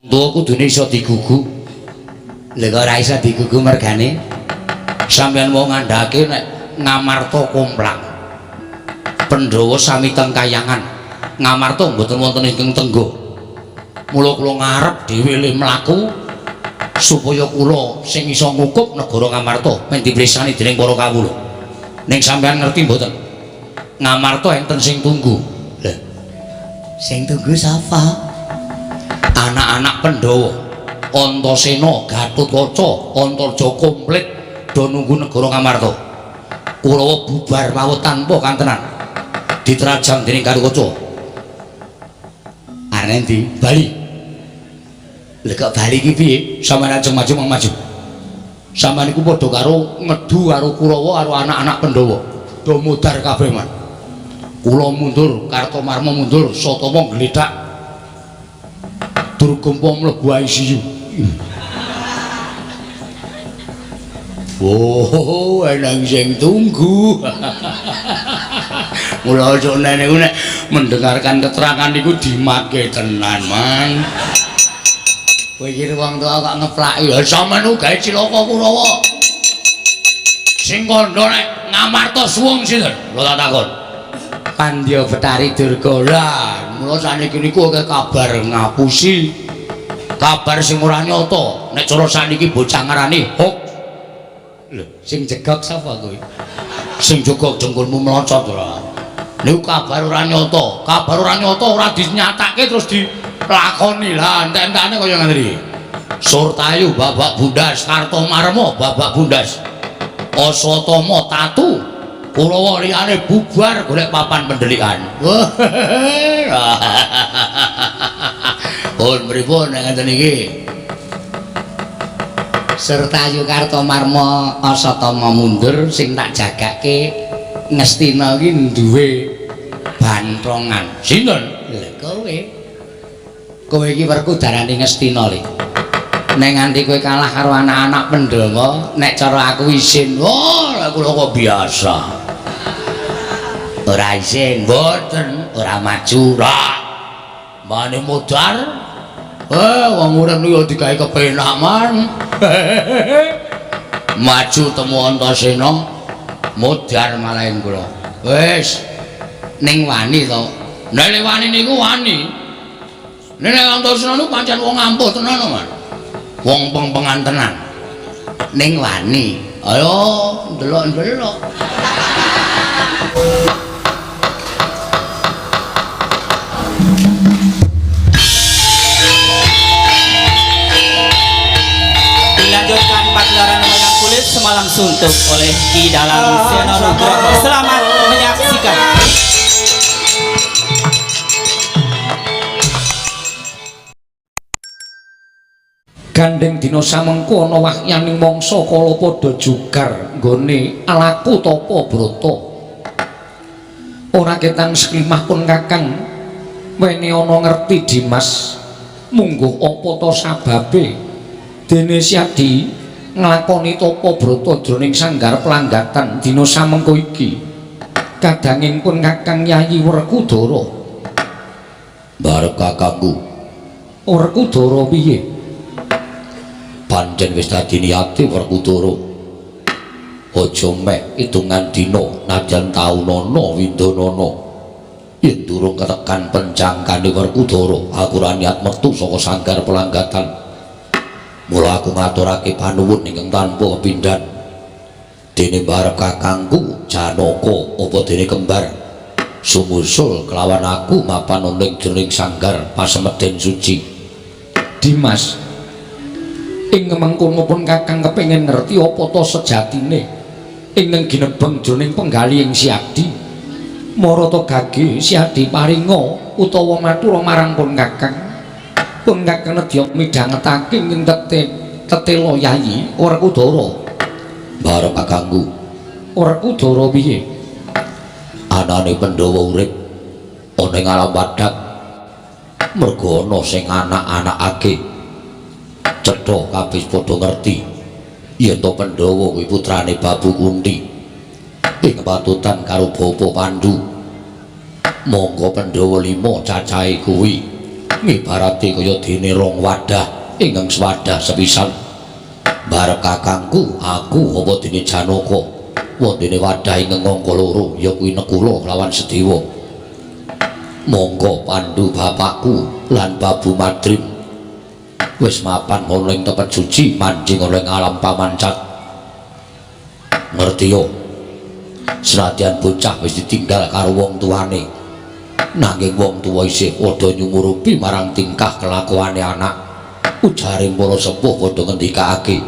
Tuwa kudune iso digugu. Lha kok ora iso digugu mergane? Sampeyan wong ngandhake nek Ngamarta komplang. Pandhawa sami teng kayangan. Ngamarta mboten wonten ingkang tengga. Mula kula ngarep dhewe le mlaku supaya kula sing iso ngukup negara Ngamarta men dipresani dening para kawula. Ning sampeyan ngerti mboten? Ngamarta enten sing tunggu. Lha, sing tunggu sapa? Anak-anak Pandhawa, Antasena, Gatotkaca, Antarja komplit do nunggu negara Ngamarta. Kurawa bubar mawon tanpa kantenan. Diterajang dening Gatotkaca. Arep endi? Bali. Lha kok bali iki piye? Sampeyan ajeng maju mang maju. Sampeyan iku padha karo ngedu karo Kurawa karo anak-anak Pandhawa. Do mudhar kabeh, Man. Kula mundur, Kartomarma mundur, Satama gledak. Durgompa mlebu ICU. Oh, eneng sing tunggu. Mula aja niku nek mendengarkan keterangan niku dimake tenan, Man. Kowe iki wong tuwa kok ngeplaki. Ya sampeyan ku gawe cilaka Kurawa. Sing kandha nek Ngamarta suwung sinten? Kula tak takon. Pandya Betari Durga. Lah, mula saniki niku akeh kabar ngapusi. Kabar sing ora nyata. Nek cara saniki bocah ngarani hoax. Lho, sing jegok sapa kuwi? Sing jegok jengkulmu mlocot ora. Niku kabar ora nyata. Kabar ora nyata ora dinyatake terus dilakoni. Lah, entek-entekane kaya ngene iki. Surtayu babak bundas, Kartomarma babak bundas. Aswatama tatu. Kurawa liyane bubar golek papan pendelikan. Pun pripun nek ngeten iki? Surtayu Kartomarma Aswatama mundur sing tak jagake Ngastina iki duwe bantongan. Sinten? Lha kowe. Kowe iki werkudarane Ngastina le. Nek nganti kowe kalah karo anak-anak Pandhawa, nek cara aku isin. Oh, lha kula kok biasa. Ora isin, mboten, ora maju, ora. Mane modar. Wong urip niku digawe kepenak, Man. Maju temu Antasena, modar malahin kula. Wis, ning wani to. Nek wani niku wani. Nek Antasena niku pancen wong ampuh tenan, Man. Wong peng-pengan tenan. Ning wani. Ayo ndelok-ndelok. Dilanjutkan pagelaran wayang kulit semalam suntuk oleh Ki Dalang Seno Nugroho. Selamat menyaksikan. Gandeng dina samengko ana wahyaning mangsa kala padha jugar nggone alaku tapa brata. Ora ketang seklimah pun kakang wene ana ngerti Dimas mungguh apa ta sababe dene Siadi nglakoni tapa brata jroning sanggar pelanggatan dina samengko iki. Kadanging pun kakang Yayi Werkudara. Barep kakangku. Werkudara piye? Pancen wis dadi niate Werkudara. Aja mek hitungan dina najan taunana windanana. Yen durung ketekan pencangkane Werkudara, aku ora niat metu saka sanggar pelanggatan. Mula aku ngaturake panuwun ingkang tanpa pepindhan. Dene barep kakangku Janaka apa dene kembar sumusul kelawan aku mapan ning jroning sanggar pasemeden suci. Dimas, ing mengkono pun kakang kepengin ngerti apa ta sejatine ingkang ginebeng jroning penggalih Siadi. Marata gage Siadi paringa utawa matura marang pun kakang. Pun kakang nedya midhangetake ing tetela Yayi Werkudara. Barep kakangku. Werkudara piye? Anane Pandhawa urip ana ing alam padhang merga ana sing anak-anakake. Cetha kabeh padha ngerti yen to Pandhawa kuwi putrane Babu Kunti ing patutan karo Bapa Pandhu. Monggo Pandhawa 5 cacahe kuwi Ngibarate kaya dene rong wadah ingkang swadah sepisan. Barep kakangku aku apa dene Janaka wondene wadah ingkang angka loro ya kuwi Nekula lawan Sedewa. Monggo Pandu bapakku lan Babu Madrim wis mapan ana ing tempat suci manjing ana ing alam pamancat. Ngerti yo, senadyan bocah wis ditinggal karo wong tuane, nanging wong tuwa isih padha nyumurupi marang tingkah kelakuane anak. Ujaring para sepuh padha ngendikake,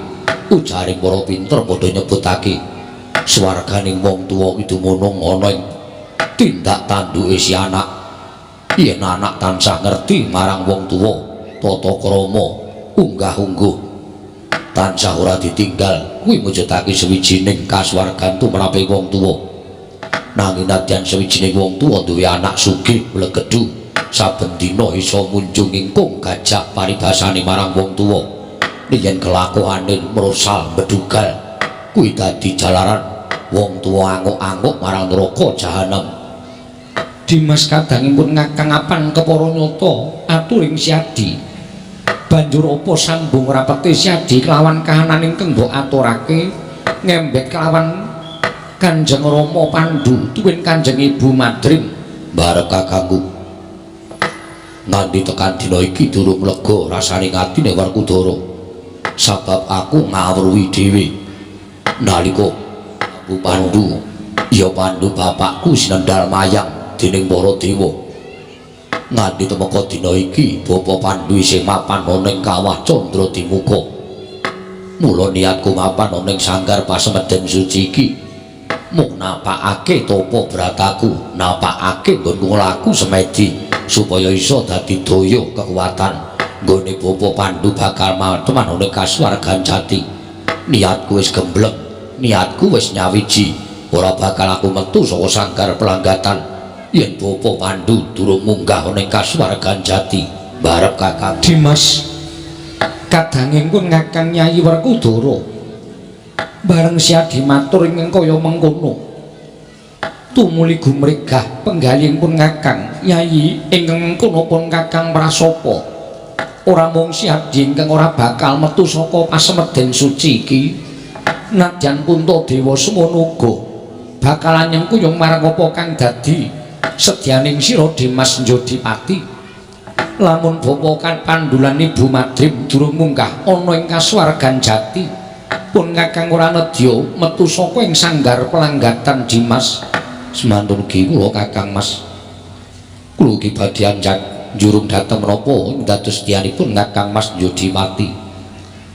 ujaring para pinter padha nyebutake, swarganing wong tuwa kuwi dumunung ana ing tindak tanduke si anak. Yen anak tansah ngerti marang wong tuwa, tata krama, unggah-ungguh tansah ora ditinggal, kuwi mujudake sawijining kasuwargan tumrape wong tuwa. Nanging nadyan sawijining wong tuwa duwe anak sugih mlegedhu, saben dina iso munjung ingkung gajah paribasane marang wong tuwa, yen kelakuane mrosal medugal, kuwi dadi jalaran wong tuwa anguk-anguk marang neraka jahanam. Dimas kadangipun ngakang apan kepara nyata aturing Siadi. Banjur apa sambung rapete Siadi kelawan kahanan ingkang mbok aturake ngembek kelawan Kanjeng Rama Pandu tuwin Kanjeng Ibu Madrim. Barep kakangku, nganti tekan dina iki durung lega rasane atine Werkudara, sabab aku ngawruhi dhewe nalika aku Pandu ya Pandu bapakku sinendal mayang dening para dewa. Nganti temeka dina iki Bapa Pandu isih mapan ana ing kawah Candra Dimuka. Mula niatku mapan ana ing sanggar pasemeden suci iki mung napakake tapa brataku, napakake nggonku nglaku semedi supaya iso dadi daya kekuatan nggone Bapa Pandu bakal mateman ana ing kasuwargan jati. Niatku wis gembleng, niatku wis nyawiji, ora bakal aku metu saka sanggar pelanggatan yen Bapa Pandu durung munggah ana ing kasuwargan jati. Barep kakang Dimas kadanging pun ngakang Nyai Werkudara bareng Siadi matur ingkang kaya mengkono, tumuli gumregah penggalihing pun ngakang Nyai ingkang mengkono pun kakang prasapa. Ora mung Siadi ingkang ora bakal metu saka pasemeden suci iki, nadyan Puntadewa semono uga bakal nyengkuyung marang apa kang dadi sedyaning sira Dimas Njodipati. Lamun bapa kan Pandu lan Ibu Madrim durung munggah ana ing kasuwargan jati, pun kakang ora nedya metu saka ing sanggar pelanggatan Dimas. Semantun ugi kula kakang Mas, kula ugi badhe anjak njurung dhateng menapa ing dados tiyanipun kakang Mas Njodipati.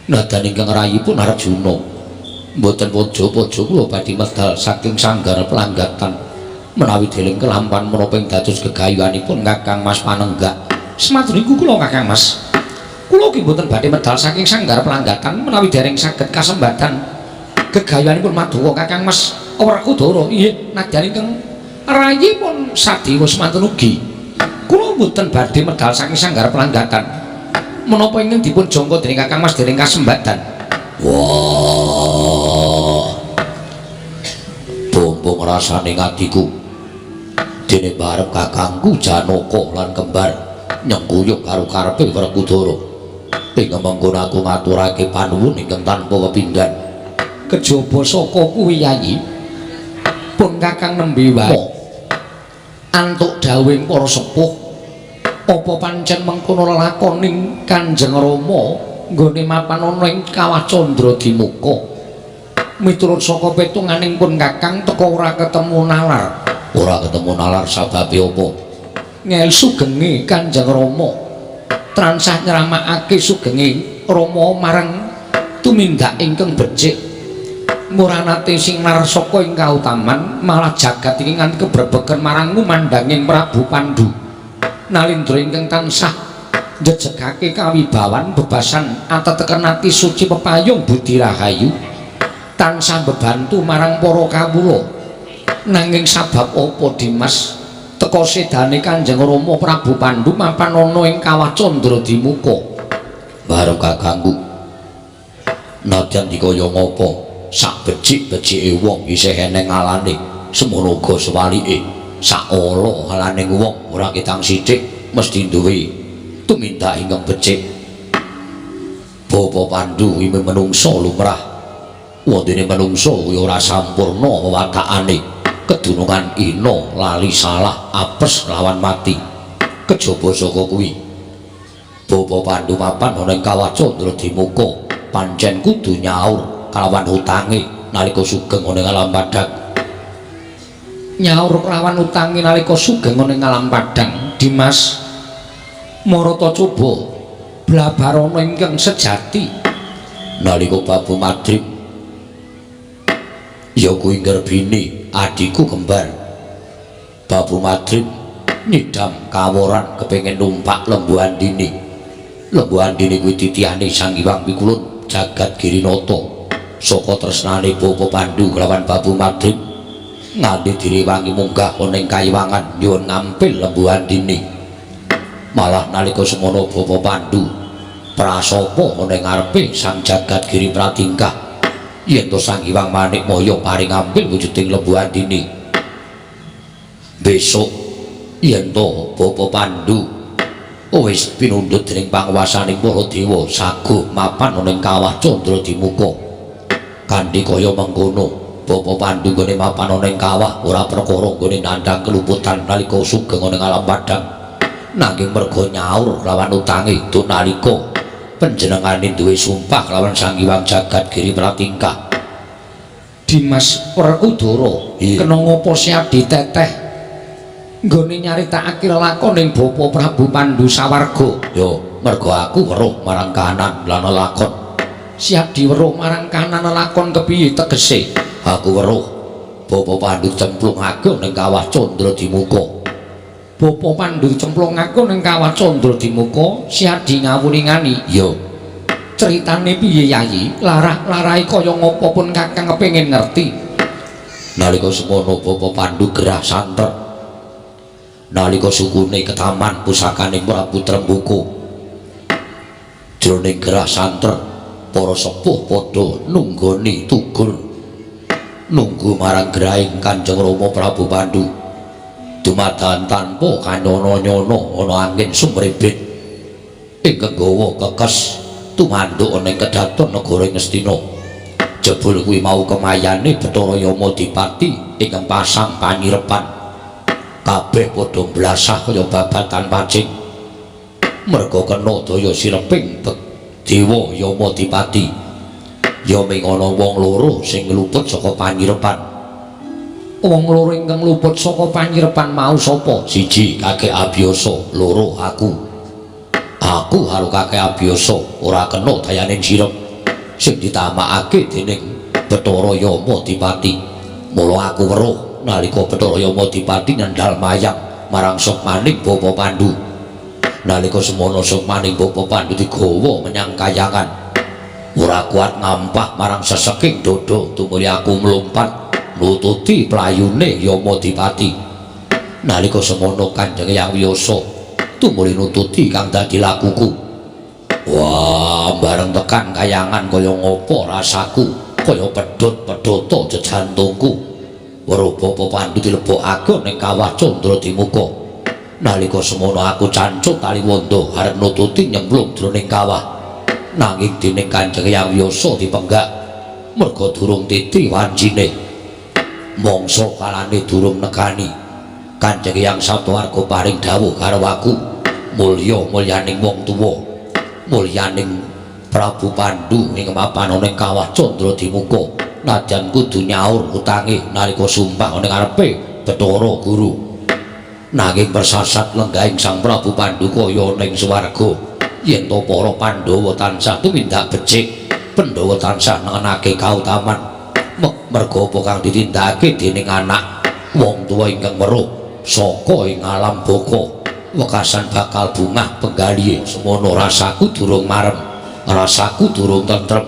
Nadan ingkang rayipun Arjuna, mboten pojo-pojo kula badhe medal saking sanggar pelanggatan menawi deling kelampan menapa ing dados gegayuhanipun kakang Mas panenggak. Sematur iku kula kakang Mas, kula ugi mboten badhe medal saking sanggar pelanggatan menawi dereng saged kasembadan gegayuhanipun maduka kakang Mas Werkudara. Inggih, nadyan ingkang rayipun Sadewa semanten ugi kula mboten badhe medal saking sanggar pelanggatan menapa ingkang dipun jangka dening kakang Mas dereng kasembadan. Wah, bombong rasane atiku dene barep kakangku Janaka lan kembar nyengkuyung karo karepe Werkudara. Ing mengkono aku ngaturake panuwun ingkang tanpa pepindhan. Kejaba saka kuwi Yayi, pun kakang nembe wae antuk dawuhing para sepuh, apa pancen mengkono lelakoning Kanjeng Rama nggone mapan ana ing kawah Candra Dimuka? Miturut saka petunganing pun kakang teka ora ketemu nalar. Ora ketemu nalar sababe apa? Ngel sugenge Kanjeng Rama tansah nyramakake sugenge Rama marang tumindak ingkang becik. Muranate sing narsaka ing kautaman malah jagat iki nganti kebrebegen marang ngumandhanging Prabu Pandu. Nalindra ingkang tansah njejegake kawibawan bebasan ateteken ati suci pepayung budi rahayu tansah bebantu marang para kawula. Nanging sabab apa Dimas teka sedane Kanjeng Rama Prabu Pandu mapan ana ing kawah Candra Dimuka? Bareng kakangku, nadyan dikaya ngapa sak becik-becike wong isih eneng alane, semono uga sewalike sak ala alaning wong ora ketang sithik mesti duwe Tumindak ingkang becik. Bapa Pandu kuwi menungsa lumrah. Wondene menungsa kuwi ora sampurna wewatakane. Kedunungan ina, lali salah, apes lawan mati. Kejaba saka kuwi, Bapa Pandu mapan ana ing Kawah Candra Dimuka, pancen kudu nyaur kalawan utange nalika sugeng ana ing alam padhang. Nyaur kelawan utange nalika sugeng ana ing alam padhang, Dimas Marata coba blabarana ingkang sejati nalika Babu Madrim ya kuwi ngrebini adhiku kembar. Babu Madrim nyidam kaworan kepengin numpak Lembu Andini. Lembu Andini kuwi titihane Sang Hyang Pikulun Jagat Girinata. Saka tresnane Bapa Pandu kelawan Babu Madrim nganti direwangi munggah ana ing kayiwangan nyuwun ngampil Lembu Andini. Malah nalika semono Bapa Pandu prasapa ana ing ngarepe Sang Jagat Giri Pratingkah yen to Sang Hyang Manikmaya paring ampil wujuding Lembu Andini. Besok yen to Bapa Pandu wis pinundhut dening panguwasaning para dewa saguh mapan ana ing Kawah Candra Dimuka. Kanthi kaya mengkono Bapa Pandu nggone mapan ana ing kawah ora perkara nggone nandhang keluputan nalika sugeng ana ing alam padhang, nanging merga nyaur lawan utange itu nalika panjenengane duwe sumpah lawan Sang Hyang Jagat Giri Pratingkah. Dimas Werkudara, kena ngapa Siadi teteh nggone nyaritakake lelakoning Bapa Prabu Pandu sawarga? Ya merga aku weruh marang kahanan lan lelakon. Siadi weruh marang kahanan lelakon kepiye tegese? Aku weruh Bapa Pandu cemplungake ning Kawah Candra Dimuka. Bapa Pandu cemplungake ning Kawah Candra Dimuka, Siadi ngawuningani. Ya critane piye Yayi? Larah-larahe kaya ngapa pun Kakang kepengin ngerti. Nalika semono Bapa Pandu gerah santer. Nalika sukune ketaman pusakane Prabu Tremboko. Jroning gerah santer para sepuh padha nunggoni tugur. Nunggu marang gerahing Kanjeng Rama Prabu Pandu. Dumadakan tanpa kanyono-nyono ana angin sumribit ingkang gawa kekes tumanduk ana ing kedaton negara Ngastina. Jebul kuwi mau kemayane Bathara Yama Dipati ingkang pasang panyirepan. Kabeh padha blasah kaya babatan pacing. Merga kena daya sireping Dewa Yama Dipati. Ya ming ana wong loro sing ngluput saka panyirepan. Wong loro ingkang luput saka panyirepan mau sapa? Siji Kakek Abiyasa, loro aku. Aku karo Kakek Abiyasa ora kena dayane sirep sing ditamakake dening Bathara Yama Dipati. Mula aku weruh nalika Bathara Yama Dipati nendal mayang marang sukmaning Bapa Pandu. Nalika semono sukmaning Bapa Pandu digawa menyang kayangan. Ora kuat ngampah marang seseking dodo tumuli aku mlumpat nututi playune Yama Dipati. Nalika semono Kanjeng Hyang Wiyasa tumuli nututi kang dadi lakuku. Wah, bareng tekan kayangan kaya ngopo rasaku, kaya pedhot-pedhota jejantungku. Weruh Bapa Pandu dilebokake ning Kawah Candra Dimuka. Nalika semono aku cancut tali wanda arep nututi nyemplung jroning kawah. Nanging dening Kanjeng Hyang Wiyasa dipenggak merga durung titi wancine. Mangsa kalane durung nekani. Kanjeng Hyang Saptawarga paring dawuh karo aku, mulya mulyaning wong tuwa, mulyaning Prabu Pandu ing mapan ana ing Kawah Candra Dimuka, nadyan kudu nyaur utange nalika sumpah ana ing ngarepe Bathara Guru. Nanging persasat lenggahing Sang Prabu Pandu kaya ning swarga. Yen to para Pandhawa tansah tumindak becik, Pandhawa tansah nengenake kautaman. Merga apa kang ditindakake dening anak wong tuwa ingkang weruh saka ing alam baka, wekasan bakal bungah penggalihe. Semono rasaku durung marem, rasaku durung tentrem.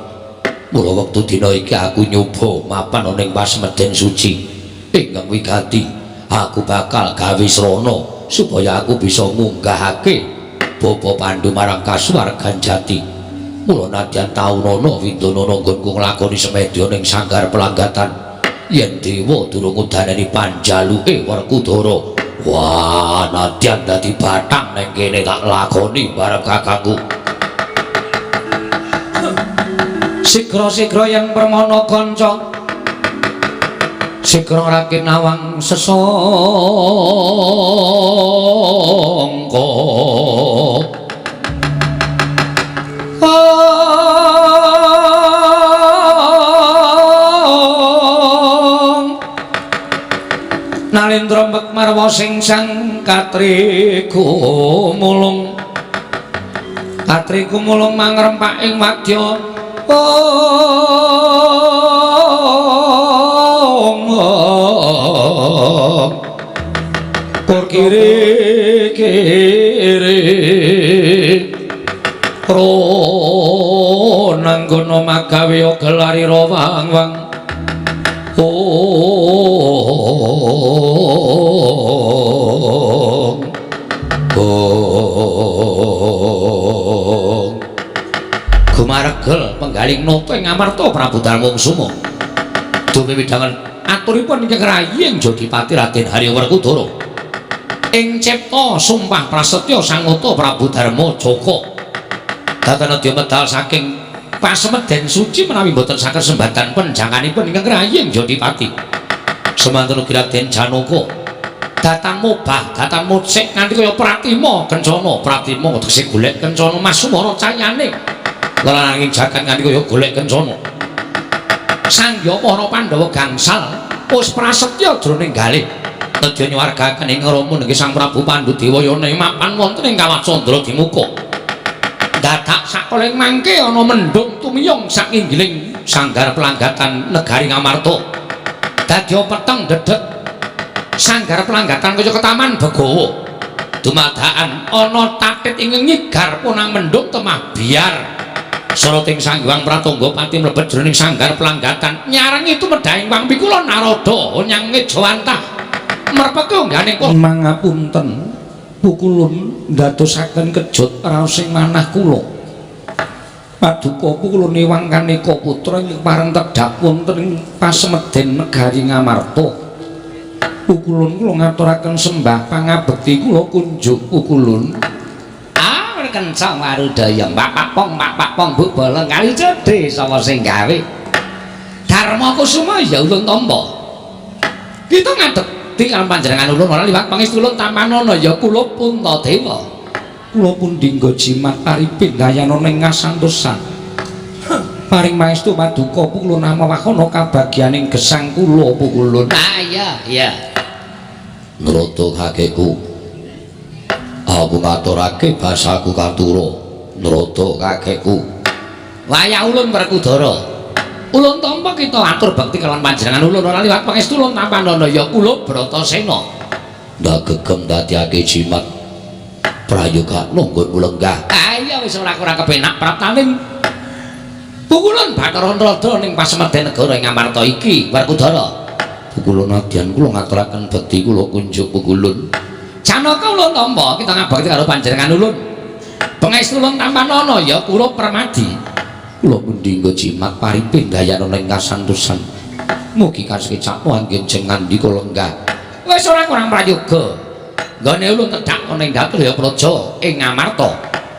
Mula wektu dina iki aku nyoba mapan ana ing pasemeden suci ingkang wigati. Aku bakal gawe srana supaya aku bisa ngunggahake Bapa Pandu marang kasuwargan jati. Mula nadyan taunana windonana nggonku nglakoni semedya ning sanggar pelanggatan, yen dewa durung udaneni panjaluke Werkudara Wah, nadyan dadi batang ning kene tak lakoni bareng kakangku. Sigra-sigra yen permana kanca, sigra rakin nawang sesangka. Nalendra mek marwa sing sang katriku mulung, katriku mulung mangrempak ing wadya. Kur kiri kiri ro nanggono magawe gelari ro wang wang. Ong gumaregel penggaling nata ing Amarta Prabu Darmawangsa. Duwe widangan aturipun ingkang rayi ing Jodipati Raden Harya Werkudara. Ing cipta sumpah prasetya sangota Prabu Darma Jaka. Datanadya medal saking pasemeden suci menawi boten saged sembatan penjanganipun ingkang rayi ing Jodipati. Semanten ugi Raden Janaka. Datan mobah, datan mucik nganti kaya Pratima kencana, Pratima tegese golek kencana mas sumara cayane. Lan angin jagat nganti kaya golek kencana. Sangya para Pandhawa gangsal wis prasetya jroning galih. Nedya nyuwargaken ing Rama nggih Sang Prabu Pandu Dewayana mapan wonten ing Kawah Candra Dimuka. Dadak sakoling mangke ana mendung tumiyong sakinggiling sanggar pelanggatan negari Ngamarta. Dadya peteng dedet sanggar pelanggatan kaya ketaman Begawa. Dumadakan ana tatit ing nyigar punang mendung temah biar. Soroting Sang Hyang Pratangga pati mlebet jroning sanggar pelanggatan nyarengi tumedhahing Wang Pikula Narada nyang ngejawantah merpeke unggane mangapunten pukulun ndadosaken kejut raos ing manah kula. Paduka pukulun Ewang Kaneka Putra ing pareng tedhak wonten ing pasemeden negari Ngamarta. Pukulun kula ngaturaken sembah pangabekti kula kunjuk pukulun. Kencang warudaya Pak Pong Pak Pong Bu Bolong kali cedhe sapa sing gawe Darma Kusuma ya ulun tampa. Kita ngadhepti karo panjenengan ulun ora liwat pangestu ulun tampanana ya kula Puntadewa. Kula pundhingga jimat aripin dayana ning ngasantosan. Paring pangestu paduka pukulun amawahana kabagyaning gesang kula pukulun. Ah iya iya. Nrata kakekku. Aku ngaturake basaku katura nrata kakekku. Wayah ulun Werkudara. Ulun tampa kita atur bekti kalawan panjenengan ulun ora liwat pangestu ulun tampanana ya kula Bratasena. Ndak gegem dadiake jimat prayogakno nggonmu lenggah. Ah iya wis ora kurang kepenak praptaning pukulun Bathara Narada ning pasemeden negara ing Ngamarta iki Werkudara. Pukulun adyan kula ngaturaken bekti kula kunjuk pukulun. Janaka ulun tampa kita ngabekti karo panjenengan ulun. Pangestu ulun tampanana ya kula Permadi. Kula mendingga jimat paripin dayana ing kasantosan. Mugi kasekecakno anggen jeng ngandika lenggah. Wis ora kurang prayoga. Nggone ulun tedhak ana ing Datraya Praja ing Ngamarta.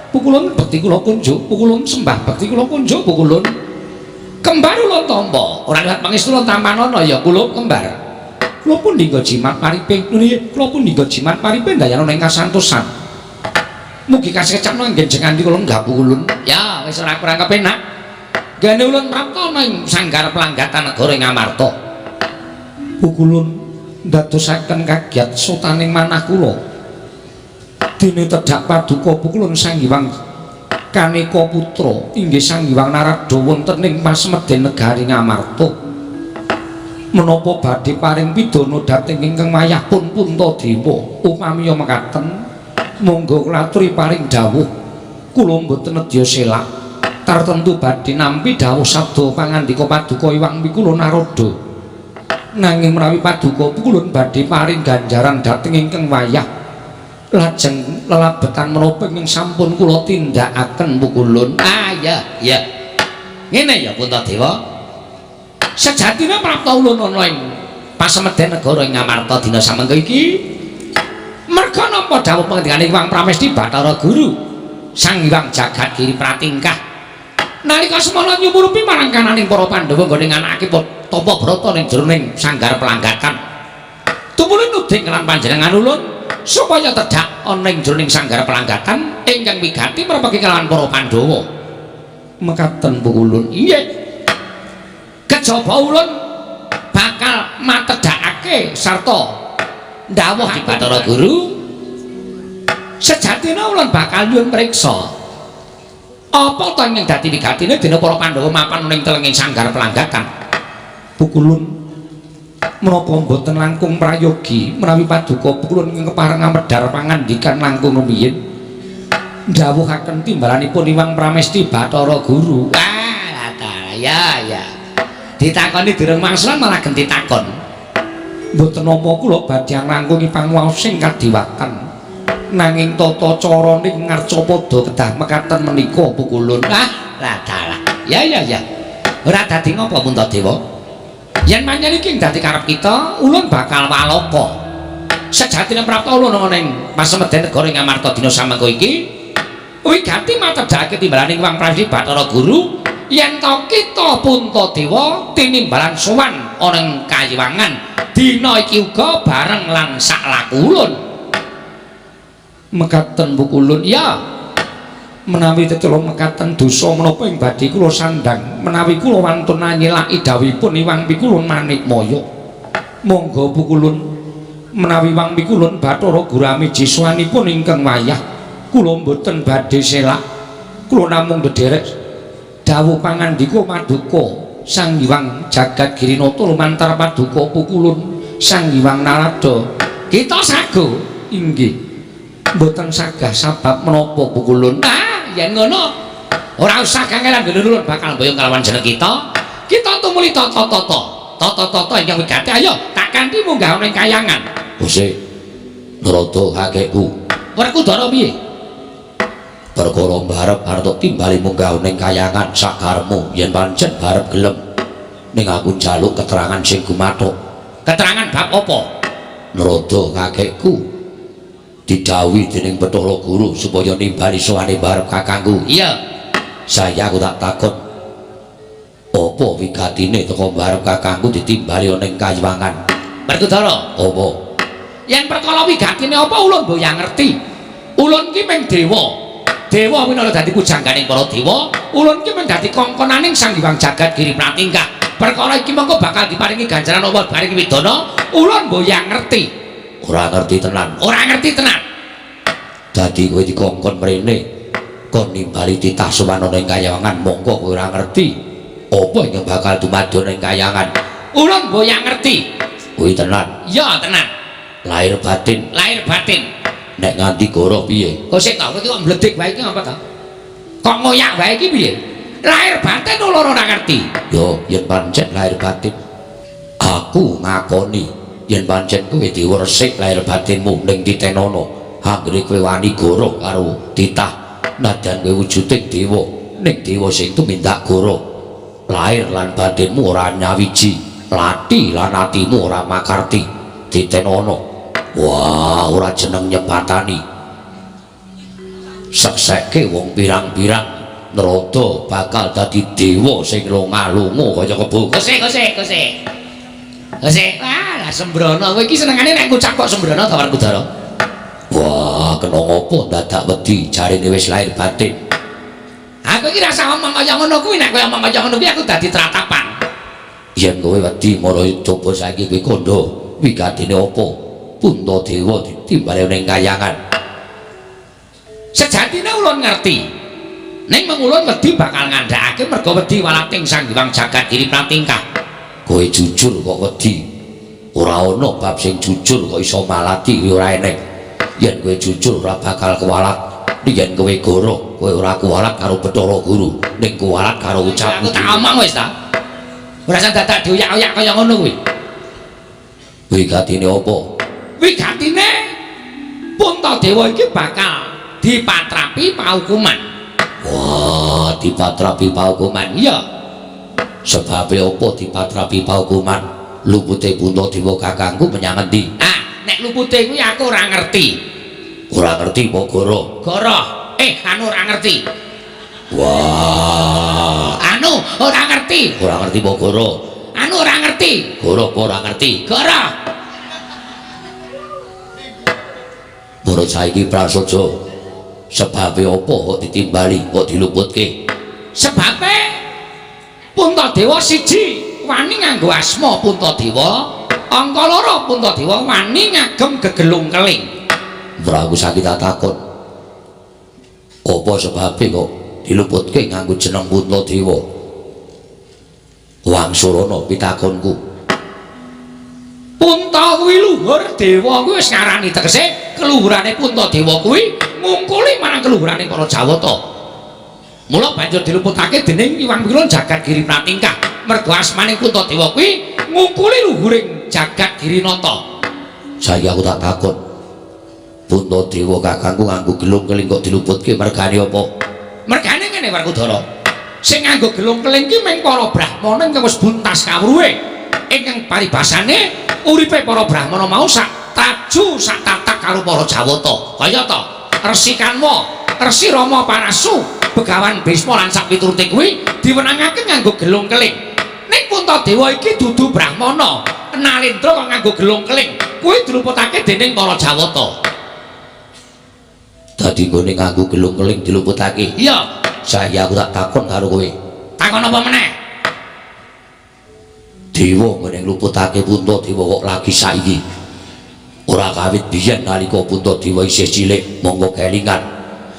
Pukulun bekti kula kunjuk, pukulun sembah bekti kula kunjuk pukulun. Kembar ulun tampa, ora liwat pangestu ulun tampanana ya kula kembar. Kula pundhingga jimat paripin, kula pundhingga jimat paripin dayana ing kasantosan. Mugi kasekecakno anggen jeng ngandika lenggah pukulun. Ya wis ora kurang kepenak. Gane ulun prapta ana ing sanggar pelanggatan negara ing Ngamarta. Pukulun ndadosaken kagiat sotaning manah kula. Dene tedhak paduka pukulun Sang Hyang Kaneka Putra inggih Sang Hyang Narada wonten ing pasemeden negari Ngamarta. Menapa badhe paring pidana dhateng ingkang wayah pun Puntadewa? Upami mekaten monggo kula aturi paring dawuh. Kula mboten nedya selak. Tartemtu badhe nampi dawuh sabda pangandika paduka Hyang Mikula Narada. Nanging menawi paduka pukulun badhe paring ganjaran dhateng ingkang wayah lajeng lelabetan menapa ingkang sampun kula tindakaken pukulun. Ah iya iya. Ngene ya Puntadewa. Sejatine prapta ulun ana ing pasemeden negara ing Ngamarta dina samengko iki Merga nampa dawuh pangendikane Hyang Pramesti Bathara Guru Sang Hyang Jagat Giri Pratingkah. Nalika semana nyumurupi marang kananing para Pandhawa nggone nganakake tapa brata ning jroning sanggar pelanggatan. Tumuli nuding lan panjenengan ulun supaya tedhak ana ing jroning sanggar pelanggatan ingkang wigati merpeki kelawan para Pandhawa. Mekaten pukulun. Inggih. Kejaba ulun bakal matedhakake sarta ndhawuh Bathara Guru. Sejatine ulun bakal nyuwun priksa. Apa ta ingkang dadi wigatine dene para Pandhawa mapan ning telenging sanggar pelanggatan? Pukulun menapa mboten langkung prayogi menawi paduka pukulun ingkang kepareng amedhar pangandikan langkung rumiyin ndhawuhaken timbalanipun Hyang Pramesti Bathara Guru. Ah, ta, ya ya. Ditakoni durung mangsulan malah genti takon. Mboten napa kula badhe nglangkungi panguwaos sing kadiwatan. Nanging tata carane ngarcapada kedah mekaten menika pukulun. Ah, lah dalah. Ya ya ya. Ora dadi ngapa Puntadewa? Yen pancen iki dadi karep kita, ulun bakal waloka. Sejatine prapta ulun ana ning pasemeden negara ing Amarta dina samengko iki, wigati matedhake timbalaning Hyang Pramesti Bathara Guru yen to kita Puntadewa tinimbalan sowan ana ing kayiwangan dina iki uga bareng lan saklaku ulun. Mekaten pukulun. Ya, menawi tetela mekaten dosa menapa ing badhe kula sandhang menawi kula wantun anyelaki dawuhipun Hyang Pikulun Manikmaya. Monggo pukulun, menawi Hyang Pikulun Bathara Guru amiji sowanipun ingkang wayah kula mboten badhe selak. Kula namung ndederek dawuh pangandika paduka Sang Hyang Jagat Girinata lumantar paduka pukulun Sang Hyang Narada. Kita sago. Inggih. Mboten sagah sabab menapa pukulun. Ah, yen ngono ora usah kangelan ulun bakal mboyong kalawan jeneng kita. Kita tumuli tata-tata. Tata-tata ingkang wigati ayo tak kanthi munggah ana ing kayangan. Gusti Narada kakekku. Werkudara piye? Perkara barep arep timbali munggah ning kayangan sakarmu yen pancen barep gelem. Ning aku njaluk keterangan sing gumathok. Keterangan bab apa? Narada kakekku didhawuhi dening Bathara Guru supaya nimbali sowane barep kakangku. Iya. Saya aku tak takon. Apa wigatine teko barep kakangku ditimbali ana ing kayiwangan? Werkudara, apa? Yen perkara wigatine apa ulun mboyang ngerti. Ulun ki mung dewa. Dewa winara dadi pujangganing para dewa, ulun ki mung dadi kongkonaning Sang Hyang Jagat Giri Pratingkah. Perkara iki mengko bakal diparingi ganjaran apa diparingi widana, ulun mboyang ngerti. Ora ngerti tenan. Ora ngerti tenan. Dadi kowe dikongkon mrene kon nimbali titah sowan ana ing kayangan, mongko kowe ora ngerti apa ingkang bakal dumadi ana ing kayangan. Ulun mboyang ngerti. Kuwi tenan. Iya, tenan. Lahir batin. Lahir batin. Nek nganti goro piye? Kok sik ta, kowe kok mledhik wae iki apa ta? Kok ngoyak wae iki piye? Lahir batin ulun ora ngerti. Yo, yen pancen lahir batin aku ngakoni yen pancen kowe diresik lahir batinmu ning titenono, anggere kowe wani goro karo titah nadyan kowe wujuding dewa, ning dewa sing tumindak goro. Lahir lan batinmu ora nyawiji, lati lan atimu ora makarti. Titenono. Wah, ora jeneng nyebatani. Sekseke wong pirang-pirang Narada bakal dadi dewa sing lunga-lunga kaya kebo. Kose, kose, kose. Kose, wah, lah sembrono. Kowe iki senengane nek ngucap kok sembrono ta Werkudara? Wah, kena ngopo dadak wedi jarine wis lahir batin. Aku iki rasa omong kaya ngono kuwi, nek kowe omong kaya ngono kuwi aku dadi tratapan. Yen kowe wedi mara coba saiki kowe kandha wigatine apa? Puntadewa ditimbali ning kayangan. Sejatine ulun ngerti. Ning mung ulun wedi bakal ngandhakake merga wedi walating Sang Hyang Jagat Giri Pratingkah. Kowe jujur kok wedi. Ora ana bab sing jujur kok iso malati kuwi ora eneng. Yen kowe jujur ora bakal kuwalat. Yen kowe goro, kowe ora kuwalat karo Bathara Guru, ning kuwalat karo ucapmu. Aku tak omong wis ta. Ora usah dadak dioyak-oyak kaya ngono kuwi. Wigatine apa? Wigatine Puntadewa iki bakal dipatrapi paukuman. Wah, dipatrapi paukuman. Iya. Sebabe apa dipatrapi paukuman? Lupute Puntadewa kakangku menyang endi? Ah, Nek lupute kuwi aku ora ngerti. Ora ngerti apa goro? Goro. Anu ora ngerti. Wah. Anu ora ngerti. Ora ngerti apa goro? Anu ora ngerti. Goro apa ora ngerti? Goro. Menurut saiki Prasaja, sebabe apa kok ditimbali, kok diluputke? Sebabe Puntadewa siji wani nganggo asma Puntadewa, angka loro Puntadewa wani ngagem gegelung keling. Ora aku sakit takon. Apa sebabe kok diluputke nganggo jeneng Puntadewa? Wangsurana pitakonku. Punta kuwi luhur, dewa kuwi wis ngarani, tegese keluhurane Puntadewa kuwi ngungkuli marang keluhurane para Jawata. Mula banjur diluputake dening Iwang Pilun Jagat Giri Pratingkah. Mergo asmane Puntadewa kuwi ngungkuli luhuring Jagat Girinata. Saiki aku tak takon. Puntadewa kakangku nganggo gelung keling kok diluputke mergane apa? Mergane ngene Werkudara. Sing nganggo gelung keling ki mung para brahmana ingkang wis buntas kawruhe. Ingkang paribasane uripe para brahmana mau sak traju sak tatak karo para Jawata. Kaya ta Resi Kanwa, Resi Rama Parasu, Begawan Bisma lan sak piturute kuwi diwenangake nganggo gelung keling. Ning Puntadewa iki dudu brahmana, Nalendra kok nganggo gelung keling. Kuwi diluputake dening para Jawata. Dadi nggone nganggo gelung keling diluputake. Iya. Saiki aku tak takon karo kowe. Takon apa meneh? Dewa nggone ngluputake Puntadewa kok lagi saiki. Ora kawit biyen nalika Puntadewa isih cilik, monggo kelingan.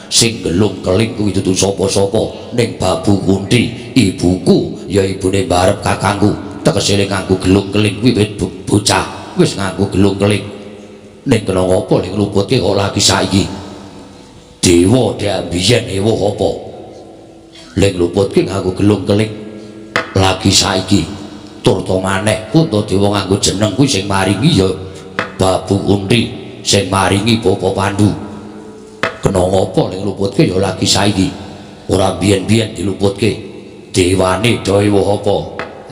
Sing gelung keling kuwi dudu sapa-sapa ning Babu Kunti, ibuku ya ibune barep kakangku. Tegese nganggo gelung keling kuwi wit bocah wis nganggo gelung keling. Ning kena ngapa ning ngluputke kok lagi saiki? Dewa dhek biyen ewuh apa? Ling ngluputke nganggo gelung keling lagi saiki. Turta maneh Puntadewa nganggo jeneng kuwi sing maringi ya Babu Kunti, sing maringi Bapa Pandu. Kena ngapa ning ngluputke ya lagi saiki. Ora biyen-biyen diluputke. Dewane do ewuh apa?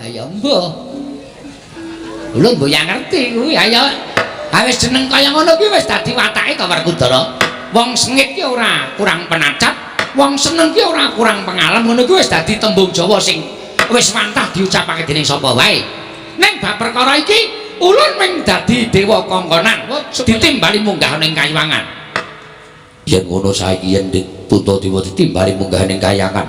Ayo mbuh. Lho mbok ya ngerti kuwi. Ayo wis jeneng kaya ngono kuwi wis dadi watake to Werkudara. Wong sengit ki ora kurang penacat, wong seneng ki ora kurang pengalem, ngono kuwi wis dadi tembung Jawa sing wis wantah diucapake dening sapa wae. Ning bab perkara iki ulun mung dadi dewa kongkonan ditimbali munggah ning kayangan. Yen ngono saiki yen Puntadewa ditimbali munggah ning kayangan,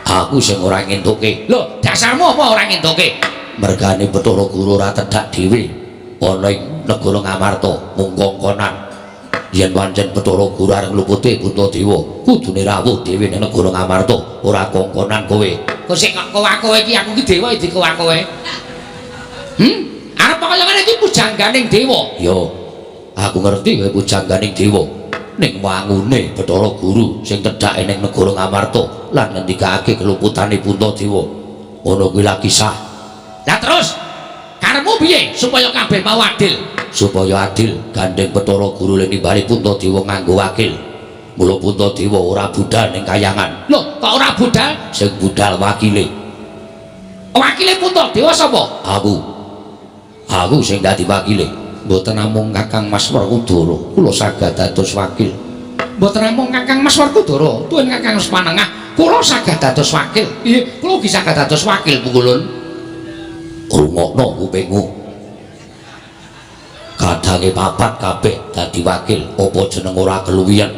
aku sing ora ngentuke. Lho, dasarmu apa ora ngentuke? Mergane Bathara Guru ora tedhak dhewe ana ing negara Ngamarta mung kongkonan. Yen pancen Bathara Guru arep nglupute Puntadewa, kudune rawuh dhewe ning negara Ngamarta, ora kongkonan kowe. Kok sik kok kowe iki aku ki dewa iki kowe kowe. Arep kaya ngene iki pujangganing dewa. Ya, aku ngerti kowe pujangganing dewa. Ning wangune Bathara Guru sing tedhak ning negara Ngamarta lan ngendikake keluputane Puntadewa. Ngono kuwi lagi sah. Lah terus karepmu piye supaya kabeh mau adil? Supaya adil gandeng Bathara Guru ling nimbali Puntadewa nganggo wakil. Mula Puntadewa ora budal ning kayangan. Lho, kok ora budal? Sing budal wakile. Wakile Puntadewa sapa? Aku. Aku sing dadi wakile. Mboten namung Kakang Mas Werkudara, kula saged dados wakil. Mboten namung Kakang Mas Werkudara, tuwin Kakang Mas Panengah, kula saged dados wakil. Iya, kula ugi saged dados wakil pungkulun. Rungokno kupingmu. Kadange papat kabeh dadi wakil, apa jeneng ora keluwihan?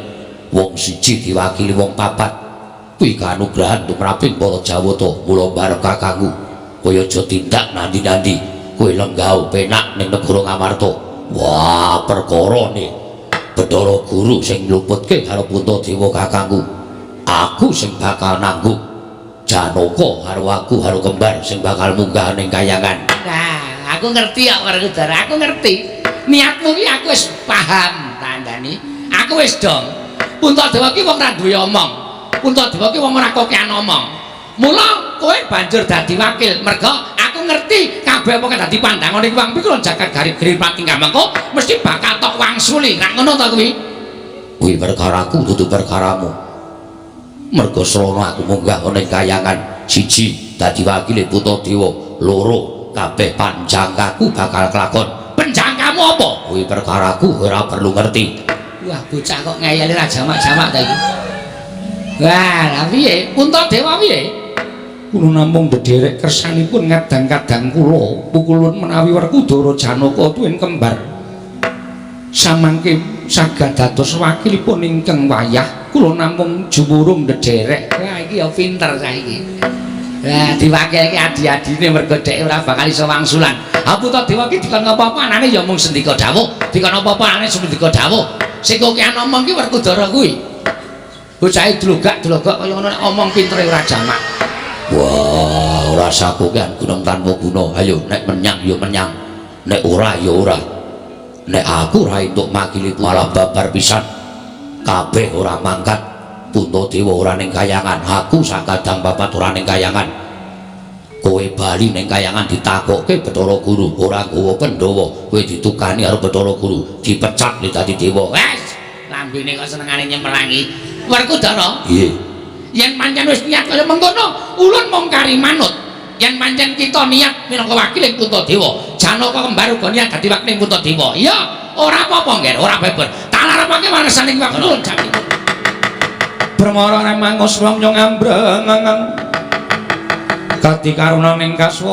Wong siji diwakili wong papat. Kuwi kanugrahan tumraping para Jawata. Mula bareng kakangku, kowe aja tindak nandi-nandi. Kowe lenggah penak ning negara Ngamarta. Wah, perkarane Bathara Guru sing ngluputke karo Puntadewa kakangku. Aku sing bakal nanggung. Janaka karo aku karo kembar sing bakal munggah ning kayangan. Nah, aku ngerti kok Werkudara, aku ngerti. Niatmu ki aku wis paham tandani. Aku wis dong. Puntadewa ki wong ra duwe omong. Puntadewa ki wong ora kokean omong. Mula kowe banjur dadi wakil merga aku ngerti kabeh apa dadi pandangane iki wong pikir jagat garib-garib patingkah mengko mesti bakal tok wangsuli. Rak ngono ta kuwi? Kuwi perkaraku dudu perkaramu. Merga srana aku munggah ana ing kayangan siji dadi wakile Puntadewa, loro kabeh panjangkaku bakal kelakon. Penjangkamu apa? kuwi perkaraku ora perlu ngerti. Wah, bocah kok ngeyeli ra jamak-jamak ta iki. Wah, lha piye? Puntadewa piye? Kula namung ndederek kersanipun ngadang-kadang kula pukulun menawi Werkudara Janaka tuwin kembar. Samangke saged dados wakilipun ingkang wayah, kula namung jumurung ndederek. Wah, iki ya pinter saiki. Lah diwakilke adi-adine mergo dhek ora bakal iso wangsulan. Ha Puntadewa iki dikon apa-apa anane ya mung sendika dawuh, dikon apa-apa anane sendika dawuh. Sing kokean omong ki Werkudara kuwi. Bocahe dlogak-dlogok kaya ngono nek omong pintere ora jamak. Wah, ora sakokean gunung tanpa guna. Ayo nek menyang ya menyang, nek ora ya ora. Nek aku ora entuk makili malah babar pisan. Kabeh ora mangkat. Puntadewa ora ning kayangan, aku sakadang papat ora ning kayangan. Kowe bali ning kayangan ditakokke Bathara Guru, ora nggawa Pandhawa, kowe ditukani karo Bathara Guru, dipecat dadi dewa. Wes, lambene kok senengane nyemelangi. Werkudara, Piye? Yen pancen wis niat kaya mengkono, ulun mung kari manut. Yen pancen kita niat minangka wakiling Puntadewa, Janaka kembar uga niat dadi wakiling Puntadewa. Iya, ora apa-apa, Ngger, ora beber. Tak larepake waresaning waktu jati. Brahmara remangos wong nyong ambreng kati karunaning kaswase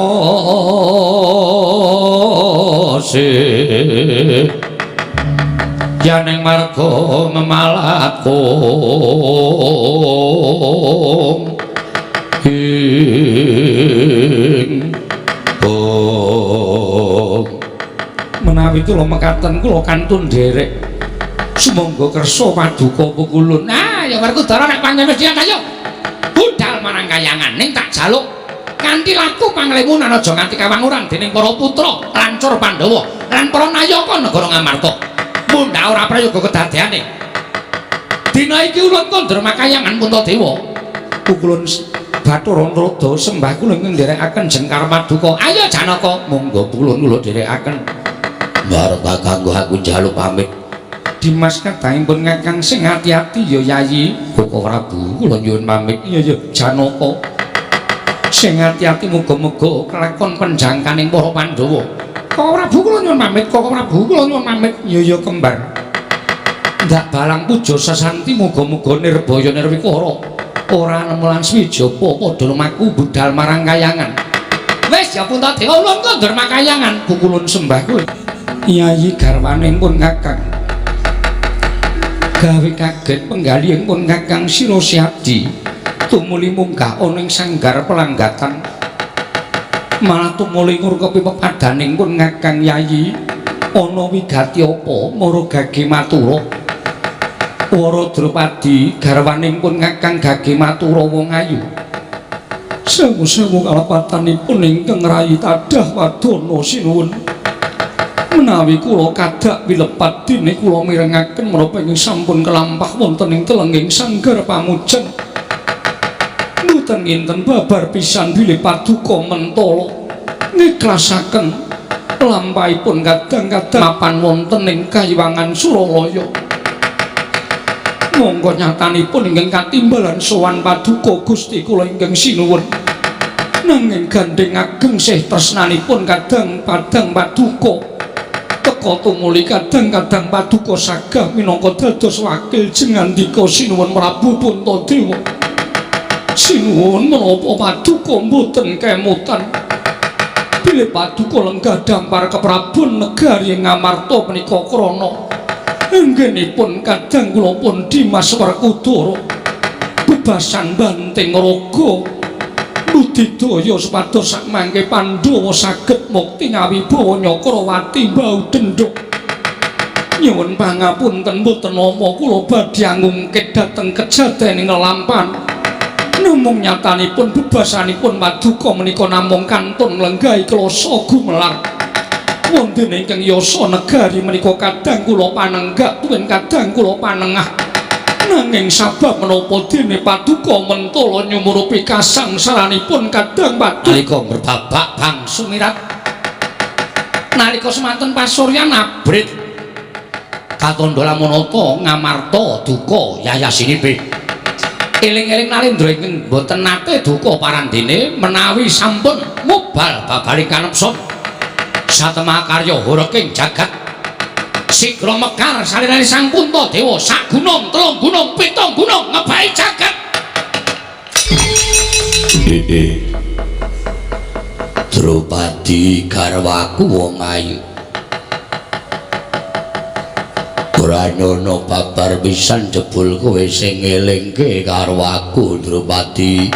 yaning marga memalatkung ing bong menawi kula mekaten kula kantun nderek sumangga kersa paduka pukulun. Nah, ya Werkudara nek pancen wis niat ayo budal marang kayangan ning tak jaluk kanthi laku panglimunan aja nganti kawanguran dening para putra lancur Pandhawa lan para nayaka negara Ngamarta. Mundhak ora prayoga kedadeane. Dina iki ulun kondur makayangan Puntadewa. Pukulun Bathara Narada sembah kula ingkang nderekaken jengkar paduka. Ayo Janaka, monggo pulun kula nderekaken. Bareng kakangku aku njaluk pamit. Dimas kadangipun Kakang sing ati-ati ya Yayi. Koko Prabu kula nyuwun pamit. Iya ya Janaka. Sing ati-ati muga-muga kelakon penjangkaning para Pandhawa. Koko Prabu kula nyuwun pamit, Koko Prabu kula nyuwun pamit. Iya ya kembar. Ndak balang puja sesanti muga-muga nirbaya nirwikara. Ora nemu lan swijapa padha lumaku budal marang kayangan. Wis ya Puntadewa ulun kondur makayangan. Pukulun sembah kula. Yayi garwane pun Kakang. Gawe kaget penggalih pun Kakang Sira Siadi tumuli munggah ana ing sanggar pelanggatan malah tumuli ngurkepi pepadaning pun Kakang Yayi ana wigati apa mara Gage Matura Wara Drupadi garwaning pun Kakang Gage Matura wong ayu sewu-sewu kalepatanipun ingkang rayi tadah wadana sinuwun menawi kula kadak wilepat dene kula mirengaken menapa ingkang sampun kelampah wonten ing telenging sanggar pamujan mboten nginten babar pisan bilih paduka mentala ngiklasaken lampahipun kadang-kadang mapan wonten ing kayiwangan Suralaya. Monggo nyatanipun ingkang katimbalan sowan paduka Gusti kula ingkang sinuwun. Nanging gandheng ageng sih tresnanipun kadang padang paduka teka tumuli kadang-kadang paduka sagah minangka dados wakil jengandika sinuwun Prabu Puntadewa. Sinuwun menapa paduka mboten kemutan bilih paduka lenggah dampar keprabon negari Ngamarta menika krana anggenipun kadang kula pun Dimas Werkudara bebasan banting raga budidaya supados sakmangke Pandhawa saged mukti ngawibawa Nyakrawati mbau dendha. Nyuwun pangapunten mboten nama kula badhe ngungkit dhateng kejadening lelampahan. Namung nyatanipun bebasanipun paduka menika namung kantun nglenggahi klasa gumelar. Wonten ingkang yasa negari menika kadang kula panenggak tuwin kadang kula panengah. Nanging sabab menapa dene paduka mentala nyumurupi kasangsaranipun kadang paduka nalika berbabak bang sumirat nalika semanten pasuryan abrit katandha lamunata Ngamarta duka yayasinibe eling-eling nalendra ingkang boten nate duka parandene menawi sampun mubal babaling kanepson satema karya horeking jagat Sigra mekar salirane Sang Puntadewa sak gunung, telung gunung, pitung gunung ngebahi jagat. Drupadi garwaku wong ayu. Ora nyono babar pisan jebul kowe sing ngelingke karo aku Drupadi.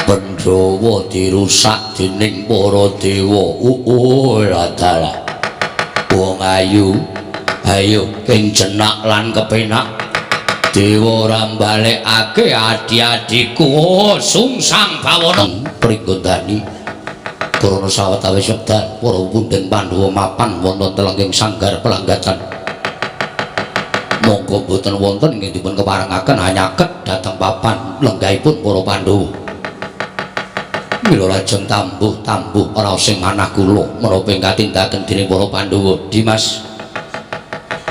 Pandhawa dirusak dening para dewa. Ora. Wong ayu, ayo kencenak lan kepenak. Dewa ora mbalekake adi-adiku. Oh, sungsang bawana pringgondani. Krana sawetawis wekdal para punden Pandhawa mapan wonten telenging sanggar pelanggatan. Monggo boten wonten ingkang dipun keparengaken hanyaket dhateng papan lenggahipun para Pandhawa. Mila lajeng tambuh-tambuh raos sing manah kula menapa ing katindaken dening para Pandhawa. Dimas,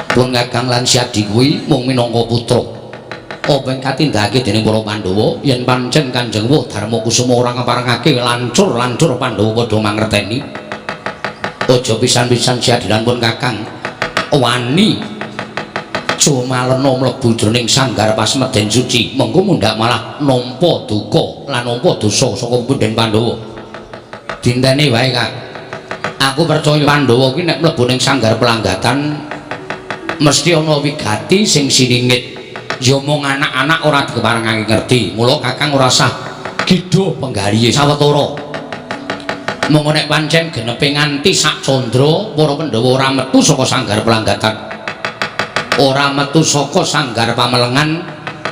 pun Kakang lan Siadi kuwi mung minangka putra. Apa ing katindakake dening para Pandhawa yen pancen Kanjeng Wuh Darma Kusuma ora ngeparengake lancur-lancur Pandhawa padha mangerteni. Aja pisan-pisan Siadi lan pun Kakang wani cumalena mlebu jroning sanggar pasemeden suci, mengko mundhak malah nampa duka lan nampa dosa saka punden Pandhawa. Dintene wae, Kak. Aku percaya Pandhawa ki nek mlebu ning sanggar pelanggatan mesti ana wigati sing siningit. Ya mung anak-anak ora dikeparengake ngerti. Mula Kakang ora sah gidho penggalihe sawetara. Monggo nek pancen genepe nganti sak candra para Pandhawa ora metu saka sanggar pelanggatan. Ora metu saka sanggar pamelengan.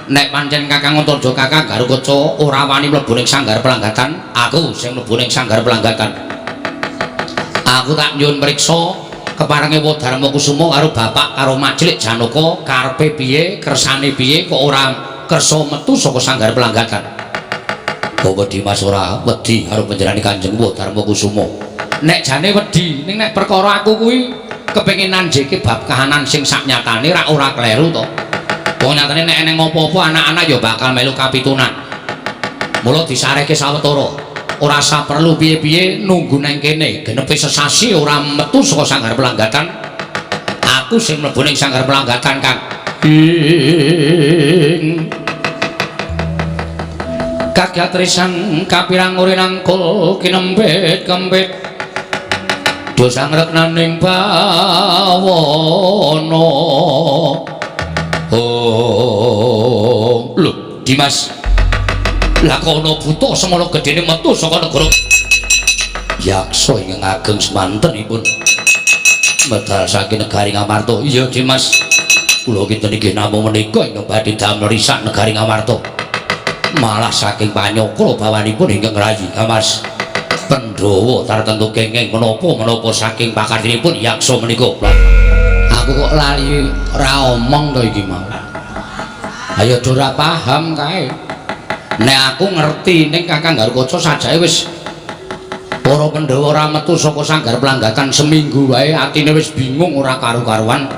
Nek pancen Kakang Antarja Kakang Garukaca ora wani mlebu ning sanggar pelanggatan, aku sing mlebu ning sanggar pelanggatan. Aku tak nyuwun priksa keparenge Darma Kusuma karo bapak karo Macilik Janaka karepe piye, kersane piye kok ora kersa metu saka sanggar pelanggatan. Bapak Dimas ora wedi karo panjenengane Kanjeng Darma Kusuma. Nek jane wedi, ning nek perkara aku kuwi kepengin nanjeke bab kahanan sing saknyatane rak ora kleru to. Wong nyatane nek eneng apa-apa anak-anak ya bakal melu kapitunan. Mula disarehke sawetara. Ora usah perlu piye-piye nunggu nang kene, genepe sesasi ora metu saka sanggar pelanggatan. Aku sing mlebu ning sanggar pelanggatan, Kang. Ing kagatrisan kapirang uri nangkul kinempit kempit. Dosa ngreknaning bawana. Oh, lho, Dimas. Lah kono buta semono gedene metu saka negara Yaksa ingkang ageng semantenipun medal saking negari Ngamarta. Iya, Dimas. Kula kinten inggih namung menika ingkang badhe damel risak negari Ngamarta. Malah saking panyokra bawanipun ingkang rayi Mas. Pandhawa tartemtu kenging menapa-menapa saking pakartinipun Yaksa menika. Aku kok lali ra omong to iki mau. Ayo do ora paham kae. Nek aku ngerti ning Kakang Garukaca sajake wis para Pandhawa ora metu saka sanggar pelanggatan seminggu wae atine wis bingung ora karu-karuan.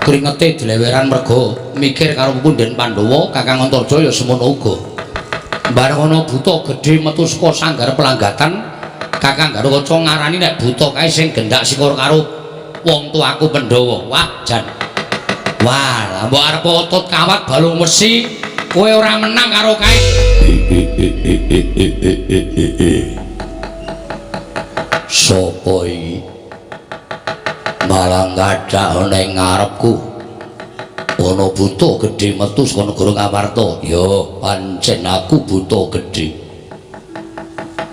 Kringete dileweran merga mikir karo punden Pandhawa, Kakang Antarja ya semono uga. Bareng ana buta gedhe metu saka sanggar pelanggatan, Kakang Garukaca ngarani nek buta kae sing gendak sikor karo wong tuaku Pandhawa. Wah, jan. Wah, lah mbok arep otot kawat balung wesi, kowe ora menang karo kae. Sopo iki? Malah gadah ning ngarepku. Ana buta gedhe metu saka negara Ngamarta. Ya, pancen aku buta gedhe.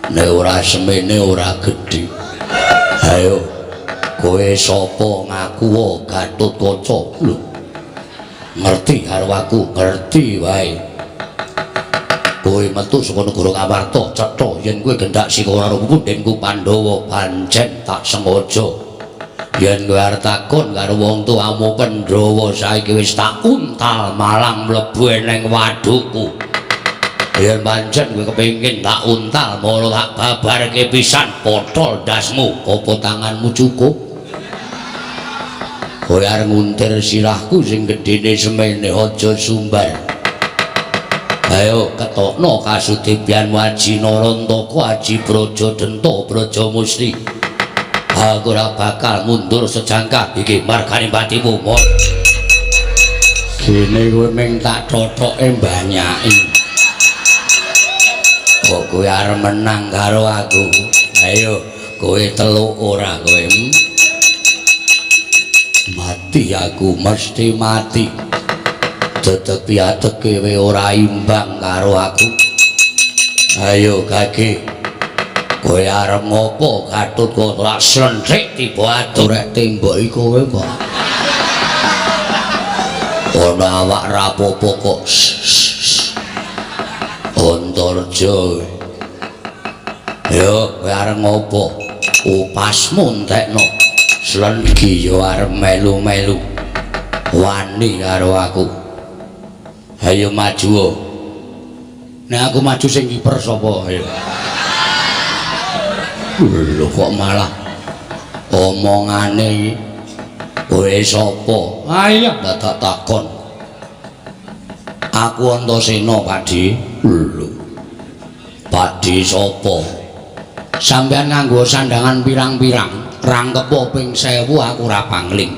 Nek ora semene ora gedhe. Ayo, kowe sapa ngaku Gatotkaca? Lho. Ngerti karo aku, ngerti wae. Kowe metu saka negara Ngamarta, cetha yen kowe gendak sikara karo pundhenku Pandhawa, pancen tak sengaja. Yen kowe arep takon karo wong tuamu Pandhawa saiki wis tak untal malang mlebu ning wadukku. Yen pancen kowe kepengin tak untal mara tak babarke pisan potol ndasmu, apa tanganmu cukup? Kowe arep nguntir sirahku sing gedene semene aja sumbar. Ayo ketokno kasudibyanmu Aji Narantaka, Aji Braja Denta, Braja Musti. Aku ora bakal mundur sejangkah iki margane patimu. Gene kowe ming tak thothoke banyaki. Kok kowe arep menang karo aku? Ayo, kowe teluk ora kowe? Mati aku, mesti mati. Dedeg piateke kowe ora imbang karo aku. Ayo kaki. Kowe arep ngopo Gatut kok ora slenthik tiba atur rek tembok iki kowe kok. Ana awak rapopo kok. Antarja. Yo kowe arep ngopo? Upasmu entekno. Slenggi yo arep melu-melu. Wani karo aku. Ayo maju. Nek aku maju sing kiper sapa? Ayo. Lho kok malah omongane iki kowe sapa? Ayo dadak takon. Aku Antasena, Pakdi. Lho. Pakdi sapa? Sampeyan nganggo sandangan pirang-pirang, rangkepo ping 1000 aku ora pangling.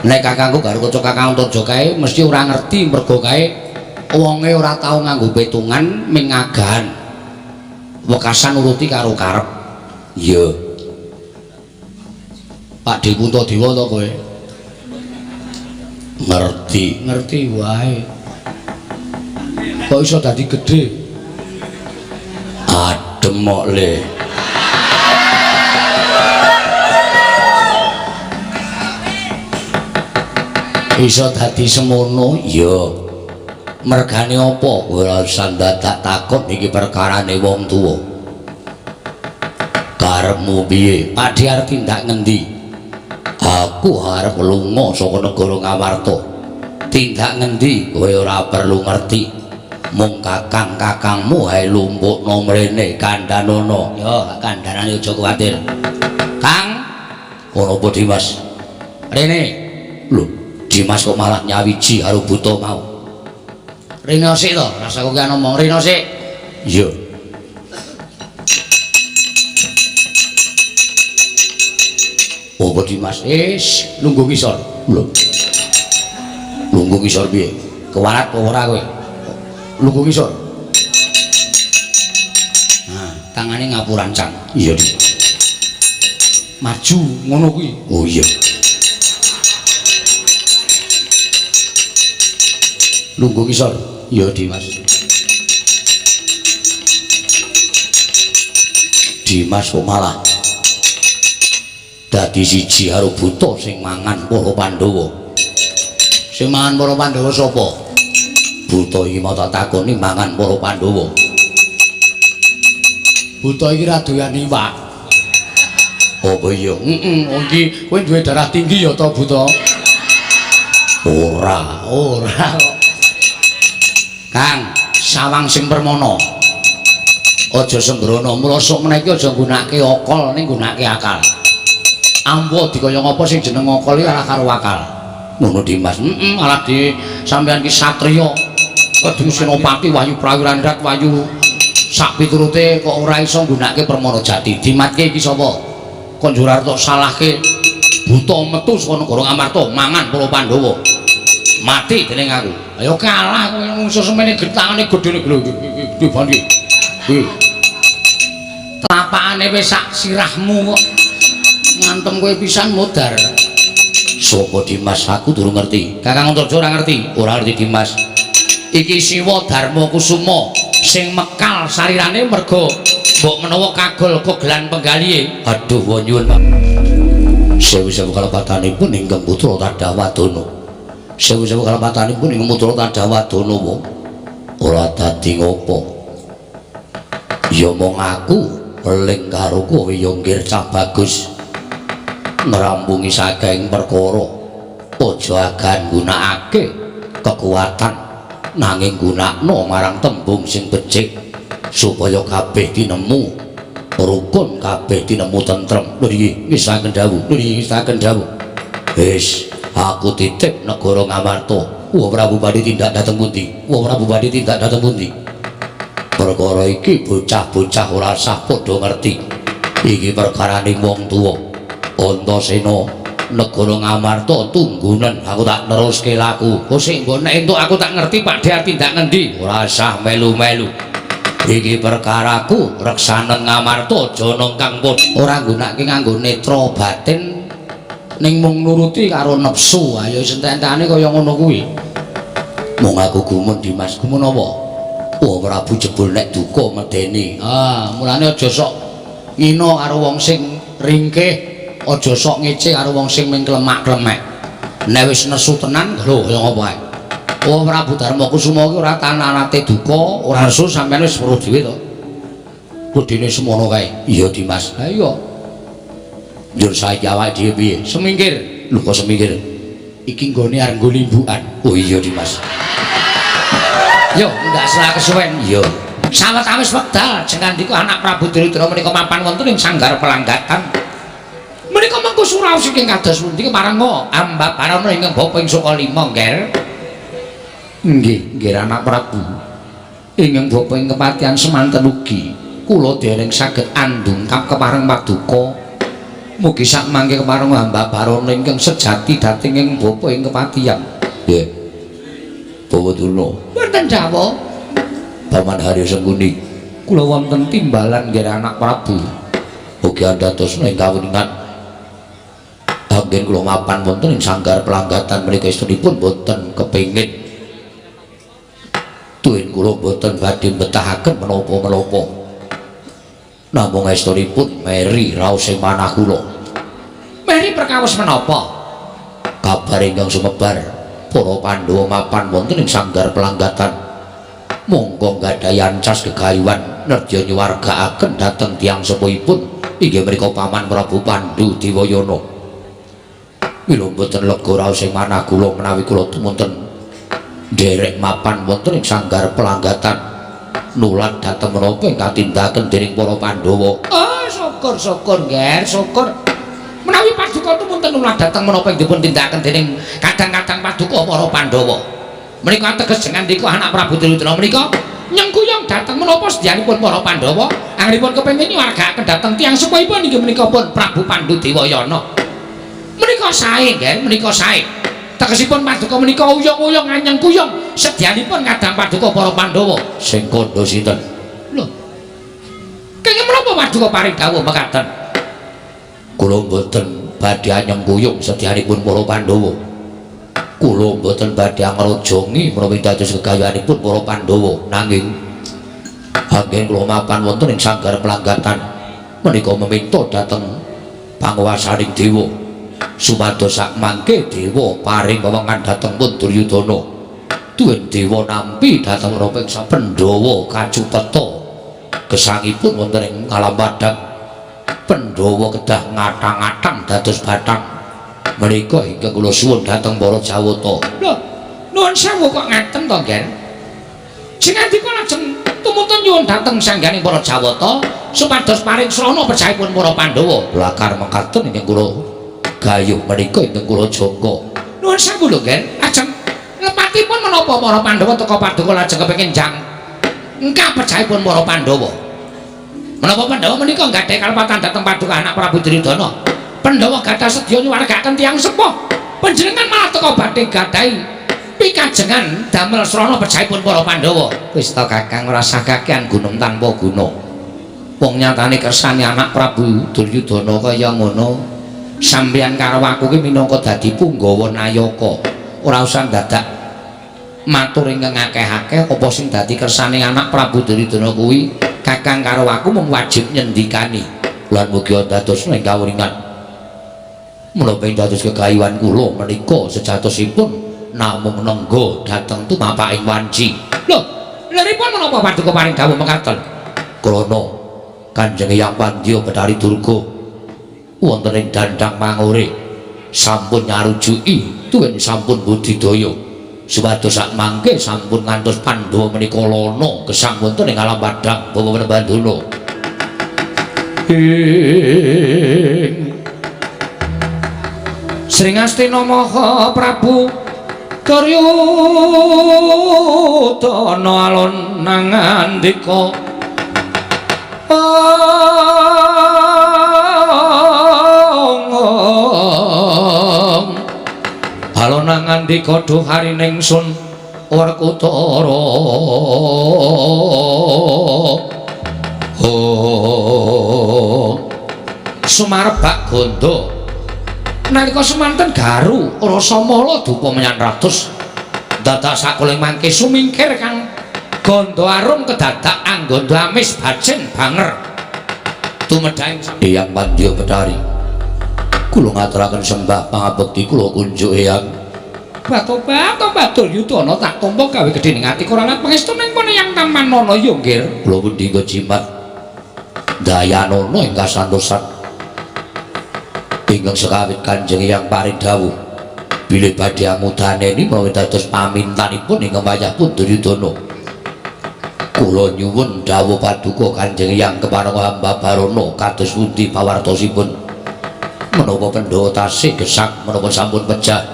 Nek kakangku Garukaca Kakang Antarja kae mesti ora ngerti mergo kae wonge ora tau nganggo petungan ming agahan. Wekasan nuruti karo karep. Iya. Pakde Puntadewa to kowe? Ngerti, ngerti wae. Kok iso dadi gedhe? Adem kok le. Iso dadi semono? Iya. Mergane apa? Ora usah dadak takon iki perkarane wong tuwa. Karepmu piye? Pakde arep tindak ngendi? Aku arep lunga saka negara Ngamarta. Tindak ngendi? Kowe ora perlu ngerti. Mung kakang-kakangmu ae lumpukno mrene kandhanono. Yo, kandhanane aja kuwatir. Kang, ora apa Dimas? Rene. Lho, Dimas kok malah nyawiji karo buta mau. Rene sik to, rasaku ki ngomong rene sik. Iya. Apa Dimas? Wis, lungguh ngisor. Lho. Lungguh ngisor piye? Kewarat apa ora kowe? Lungguh ngisor. Nah, tangane ngapurancang. Iya, Dik. Maju ngono kuwi. Oh iya. Lungguh ngisor. Iya, Dimas. Dimas kok malah dadi siji karo buta sing mangan para Pandhawa. Sing mangan para Pandhawa sapa? Buta iki mau tak takoni mangan para Pandhawa. Buta iki ra doyan iwak. Apa iya? Heeh, iki kowe duwe darah tinggi ya ta, Buta? Ora, ora. Kang, sawang sing permana. Aja sembrono, mula sok meneh iki aja nggunakake akal ning nggunakake akal. Ambo dikaya ngapa sing jeneng akal iki ora karo akal. Ngono Dimas. Heeh, malah di sampeyan ki satriya. Kudu Senopati Wahyu Prawiranrat Wahyu sak piturute kok ora iso nggunakake permana jati. Dimatke iki sapa? Kon njur arep salahke buta metu saka negara Ngamarta mangan para Pandhawa. Mati dening aku. Ayo kalah kowe mungsu semene getangane gedene lho iki bandi. Kuwi. Telapakane wis sak sirahmu kok. Ngantem kowe pisan modar. Sapa Dimas? Aku durung ngerti. Kakang Antarja ora ngerti. Ora ngerti Dimas. Iki Siwa Darma Kusuma sing mekal sarirane merga mbok menawa kagol kogelan penggalihe. Aduh nyuwun Pak. Sewu-sewu kalepatanipun ingkang putra Tadawadana. Sewu-sewu kalepatanipun ingkang putra Tadawadana ora dadi ngopo. Ya mung aku eling karo kowe ya nggir cah bagus. Ngrampungi saking perkara aja agan nggunakake kekuatan nanging gunakno marang tembung sing becik supaya kabeh tinemu rukun, kabeh tinemu tentrem. Lho iki ngisaken dawuh, lho iki ngisaken dawuh. Wis, aku titip negara Ngamarta. Wah Prabu badhe tindak dhateng pundi? Wah Prabu badhe tindak dhateng pundi? Perkara iki bocah-bocah ora sah padha ngerti. Iki perkarane wong tuwa. Antasena negara Ngamarta tunggunen aku tak neruske laku. Kok sik mbok nek entuk aku tak ngerti Pak Dhe tindak ngendi. Ora usah melu-melu. Iki perkaraku reksanen Ngamarta jana kang pun ora nggunakake nganggo netra batin ning mung nuruti karo nepsu. Ayo sententane kaya ngono kuwi. Mung aku gumun Dimas, gumun apa? Oh Prabu jebul nek duka medeni. Ah, mulane aja sok ngina karo wong sing ringkih, aja sok ngece karo wong sing ming klemak-klemek. Nek wis nesu tenan lho kaya ngapa ae. Oh Prabu Darma Kusuma iki ora tananate duka, ora nesu sampeyan wis weruh dhewe to. Wedine semono kae. Iya Dimas. Ha iya. Njur saiki awake dhewe piye? Semingkir. Lho kok semingkir? Iki nggone arep nggo limbukan. Oh iya Dimas. Yo, ndak salah kesuwen. Iya. Sawetawis wekdal jengandika anak Prabu Duryudana menika mapan wonten ing sanggar pelanggatan. Menika mengko suraos ingkang kados pundi keparenga ambabarana ingkang bapa ing Sukalima, Ngger. Nggih, nggih anak Prabu. Ingkang bapa ing kepatihan semanten ugi kula dereng saged andungkap kepareng paduka. Mugi sak mangke keparenga ambabarana ingkang sejati dhateng ing bapa ing kepatihan. Nggih. Bawa Durna. Wonten dawuh Paman Haryo Sengkuni. Kula wonten timbalan nggih anak Prabu. Mugi andadosna ing kawuningan. Anggen kula mapan wonten ing sanggar pelanggatan menika estunipun boten kepengin. Tuwin kula boten badhe betahaken menapa-menapa. Namung estunipun meri raos ing manah kula. Meri perkawis menapa? Kabar ingkang sumebar para Pandhawa mapan wonten ing sanggar pelanggatan. Monggo nggadahi ancas gegayuhan nedya nyuwargaaken dhateng tiyang sepuhipun inggih menika Paman Prabu Pandu Dewayana. Mila mboten lega raos ing manah kula menawi kula tumunten nderek mapan wonten ing sanggar pelanggatan nulat dhateng menapa ingkang katindakaken dening para Pandhawa. Oh, syukur-syukur, Ngger, syukur. Menawi paduka tumunten nulat dhateng menapa ing dipun tindakaken dening kadang-kadang paduka para Pandhawa. Menika ateges jengandika anak Prabu Duryudana menika nyengkuyung dhateng menapa sedyanipun para Pandhawa anggenipun kepengin nyuwargaaken dhateng tiyang sepuhipun inggih menika pun Prabu Pandu Dewayana. Menika sae, Ngger, menika sae. Tegesipun paduka menika uyung-uyung anyengkuyung sedyanipun kadang paduka para Pandhawa. Sing kandha sinten? Lho. Kenging menapa paduka paring dawuh mekaten? Kula mboten badhe anyengkuyung sedyanipun para Pandhawa. Kula mboten badhe angrajangi menawi dados gegayuhanipun para Pandhawa. Nanging anggen kula mapan wonten ing sanggar pelanggatan menika meminta dhateng panguwasaning dewa supados sak mangke dewa paring wewengan dhateng pun Duryudana. Tuwin dewa nampi dhateng menapa ing Pandhawa kacupeta gesangipun wonten ing alam padang. Pandhawa kedah ngatang-atang dados bathang. Menika ingkang kula suwun dhateng para Jawata. Lho, nuwun sewu kok ngaten to, Ngger? Sing ngandika lajeng tumunten nyuwun dhateng sangganing para Jawata supados paring srana pejahipun para Pandhawa. Lakar mekaten ingkang kula gayuh menika ingkang kula jangka. Nuwun sewu lho, Ngger. Lajeng lepatipun menapa para Pandhawa teka paduka lajeng kepengin jang engkah pejahipun para Pandhawa? Menapa Pandhawa menika nggadhahi kalepatan dhateng paduka anak Prabu Duryudana? Pandhawa gadah sedya nyuwargaken tiyang sepuh. Panjenengan malah teka badhe gadahi pikajengan damel srana pejahipun para Pandhawa. Wis ta Kakang, ora usah kakean gunung tanpa guna. Wong nyatane kersane anak Prabu Duryudana kaya ngono. Sampeyan karo aku ki minangka dadi punggawa nayaka. Ora usah dadak matur ingkang akeh-akeh apa sing dadi kersane anak Prabu Duryudana kuwi. Kakang karo aku mung wajib nyendikani. Lan mugi dados ing kawringan. Menapa ing dados gegayuhan kula menika sejatosipun namung nengga dhateng tumapaking wanci. Lho, lha menapa paduka paring dawuh mekaten? Krana Kanjeng Hyang Pandya Bathari Durga wonten ing dandang mangure sampun nyarujuki tuwin sampun budidaya supados sak mangke sampun ngantos Pandhawa menika lana gesang wonten ing alam padhang Bawa Bandana. Ing Sri Ngastina Maha Prabu Duryudana alon nangandika ong Karna ngandika duh harining sun Werkudara. Oh. Sumarebak gondo. Nalika semanten garu Rasamala dupa menyang ratus. Dadak sakuling mangke sumingkir kang gondo arum kedadak anggondo amis bacin banger. Tumedhang Eyang Pandya Betari. Kula ngaturaken sembah pangabekti kula kunjuk Eyang. Batobat Duryudana tak tampa gawe gedhe ning ati ora lan pangestu ning pun Eyang Tamanana ya nggir. Kula pundi jimat dayanana ing kasantosan. Ingkang sekawit Kanjeng Eyang paring dawuh bilih badhe amudaneni menawi dados pamintanipun ingkang wayah pun Duryudana. Kula nyuwun dawuh paduka Kanjeng Eyang kepareng hamba Barana kados pundi pawartosipun. Menapa Pandhawa tasih gesang menapa sampun pejah?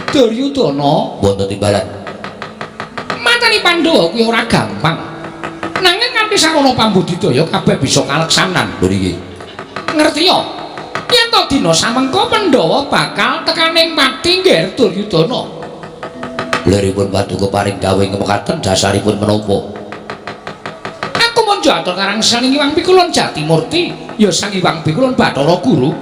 Duryudana wonten timbalan. Mateni Pandhawa kuwi ora gampang. Nanging kanthi sarana pambudidaya kabeh bisa kaleksanan. Lho niki. Ngerti ya? Yen to dina samengko Pandhawa bakal tekaning pati nggih Duryudana. Liripun paduka paring dawuh ing mekaten dasaripun menapa? Aku monjo atur karang Sang Hyang Pikulun Jatimurti, ya Sang Hyang Pikulun Bathara Guru.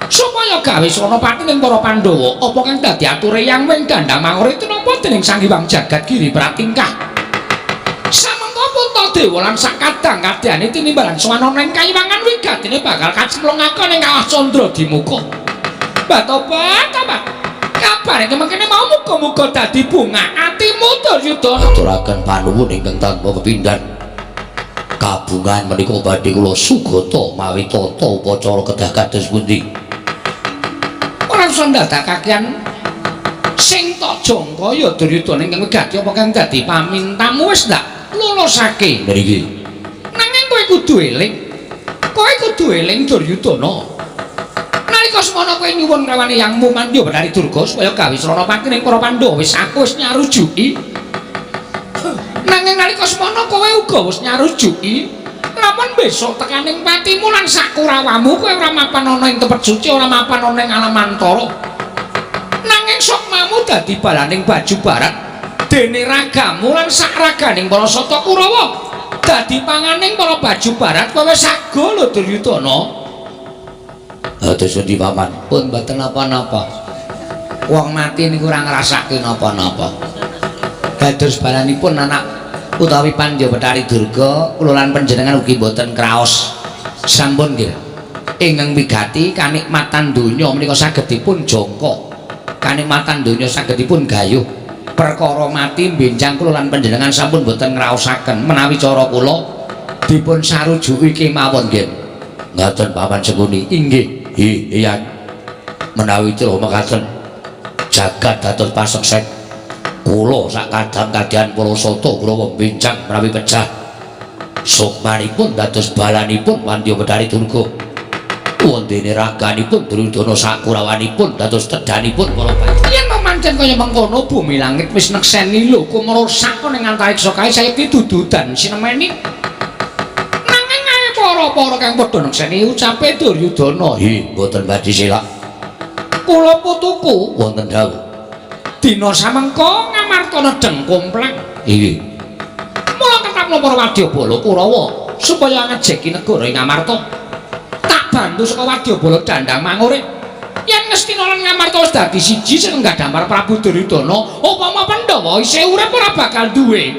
Supaya gawe srana pati ning para Pandhawa, apa kang dadi ature Yang wing Dandang Mangore tinampa dening Sang Hyang Jagat Giri Pratingkah. Samengko Puntadewa lan sakadang kadyane tinimbalan sowan ana ing kayiwangan wigatine bakal kacemplungake ning kawah Candra Dimuka. Batobat, tobat. Kabare kemengkene mau muga-muga dadi bunga atimu Duryudana. Aturaken panuwun ingkang tanpa pepindhan. Kabungan menika badhe kula sugata mawi tata upacara kedah kados pundi. Ora usah ndadakaken sing tak jangka ya Duryudana ingkang wigati apa kang dadi pamintamu wis ndak lulusake. Niki. Nanging kowe kudu eling. Kowe kudu eling Duryudana. Nalika semono kowe nyuwun kawane Yangmu Mandya Betari Durga supaya gawe srana pati ning para Pandhawa wis aku wis nyarujuki. Nanging nalika semono kowe uga wis nyarujuki lamun besok tekaning patimu lan sakurawamu kowe ora mapan ana ing tempat suci, ora mapan ana ing alam antara. Nanging sukmamu dadi balaning baju barat dene ragamu lan sakraganing para Sata Kurawa dadi panganing para baju barat kowe wis sago lho Duryudana. Dados pundi paman? Pun mboten napa-napa. Wong mati niku ora ngrasake napa-napa. Dados balanipun anak utawi Pandya Betari Durga kula lan panjenengan ugi mboten kraos. Sampun nggih. Ingkang wigati kanikmatan donya menika saged dipun jangka. Kanikmatan donya saged dipun gayuh. Perkara mati benjang kula lan panjenengan sampun mboten ngraosaken. Menawi cara kula dipun sarujuki kemawon nggih. Ngaten paman Sengkuni. Inggih. Hi Eyang menawi cara mekaten jagat dados paseksen kula sak kadang kadyan para sata kula bincang menawi pecah sukmanipun dados balanipun Pandya Betari Durga wondene raganipun Duryudana sakurawanipun dados tedhanipun para Pandhawa. Yen pancen kaya mengkono bumi langit wis nekseni lho kumrusak ning antariksa kae saiki dududan sinemeni. Para-para kang padha nekseni ucape Duryudana. Hi mboten badhe selak. Kula putuku wonten dawuh. Dina samengko Ngamarta nedheng komplang. Inggih. Mula ketapno para wadyabala Kurawa supaya ngejeki negara ing Ngamarta. Tak bantu saka wadyabala Dandang Mangure. Yen Ngastina lan Ngamarta wis dadi siji sing nggadhampar Prabu Duryudana, upama Pandhawa isih urip ora bakal duwe.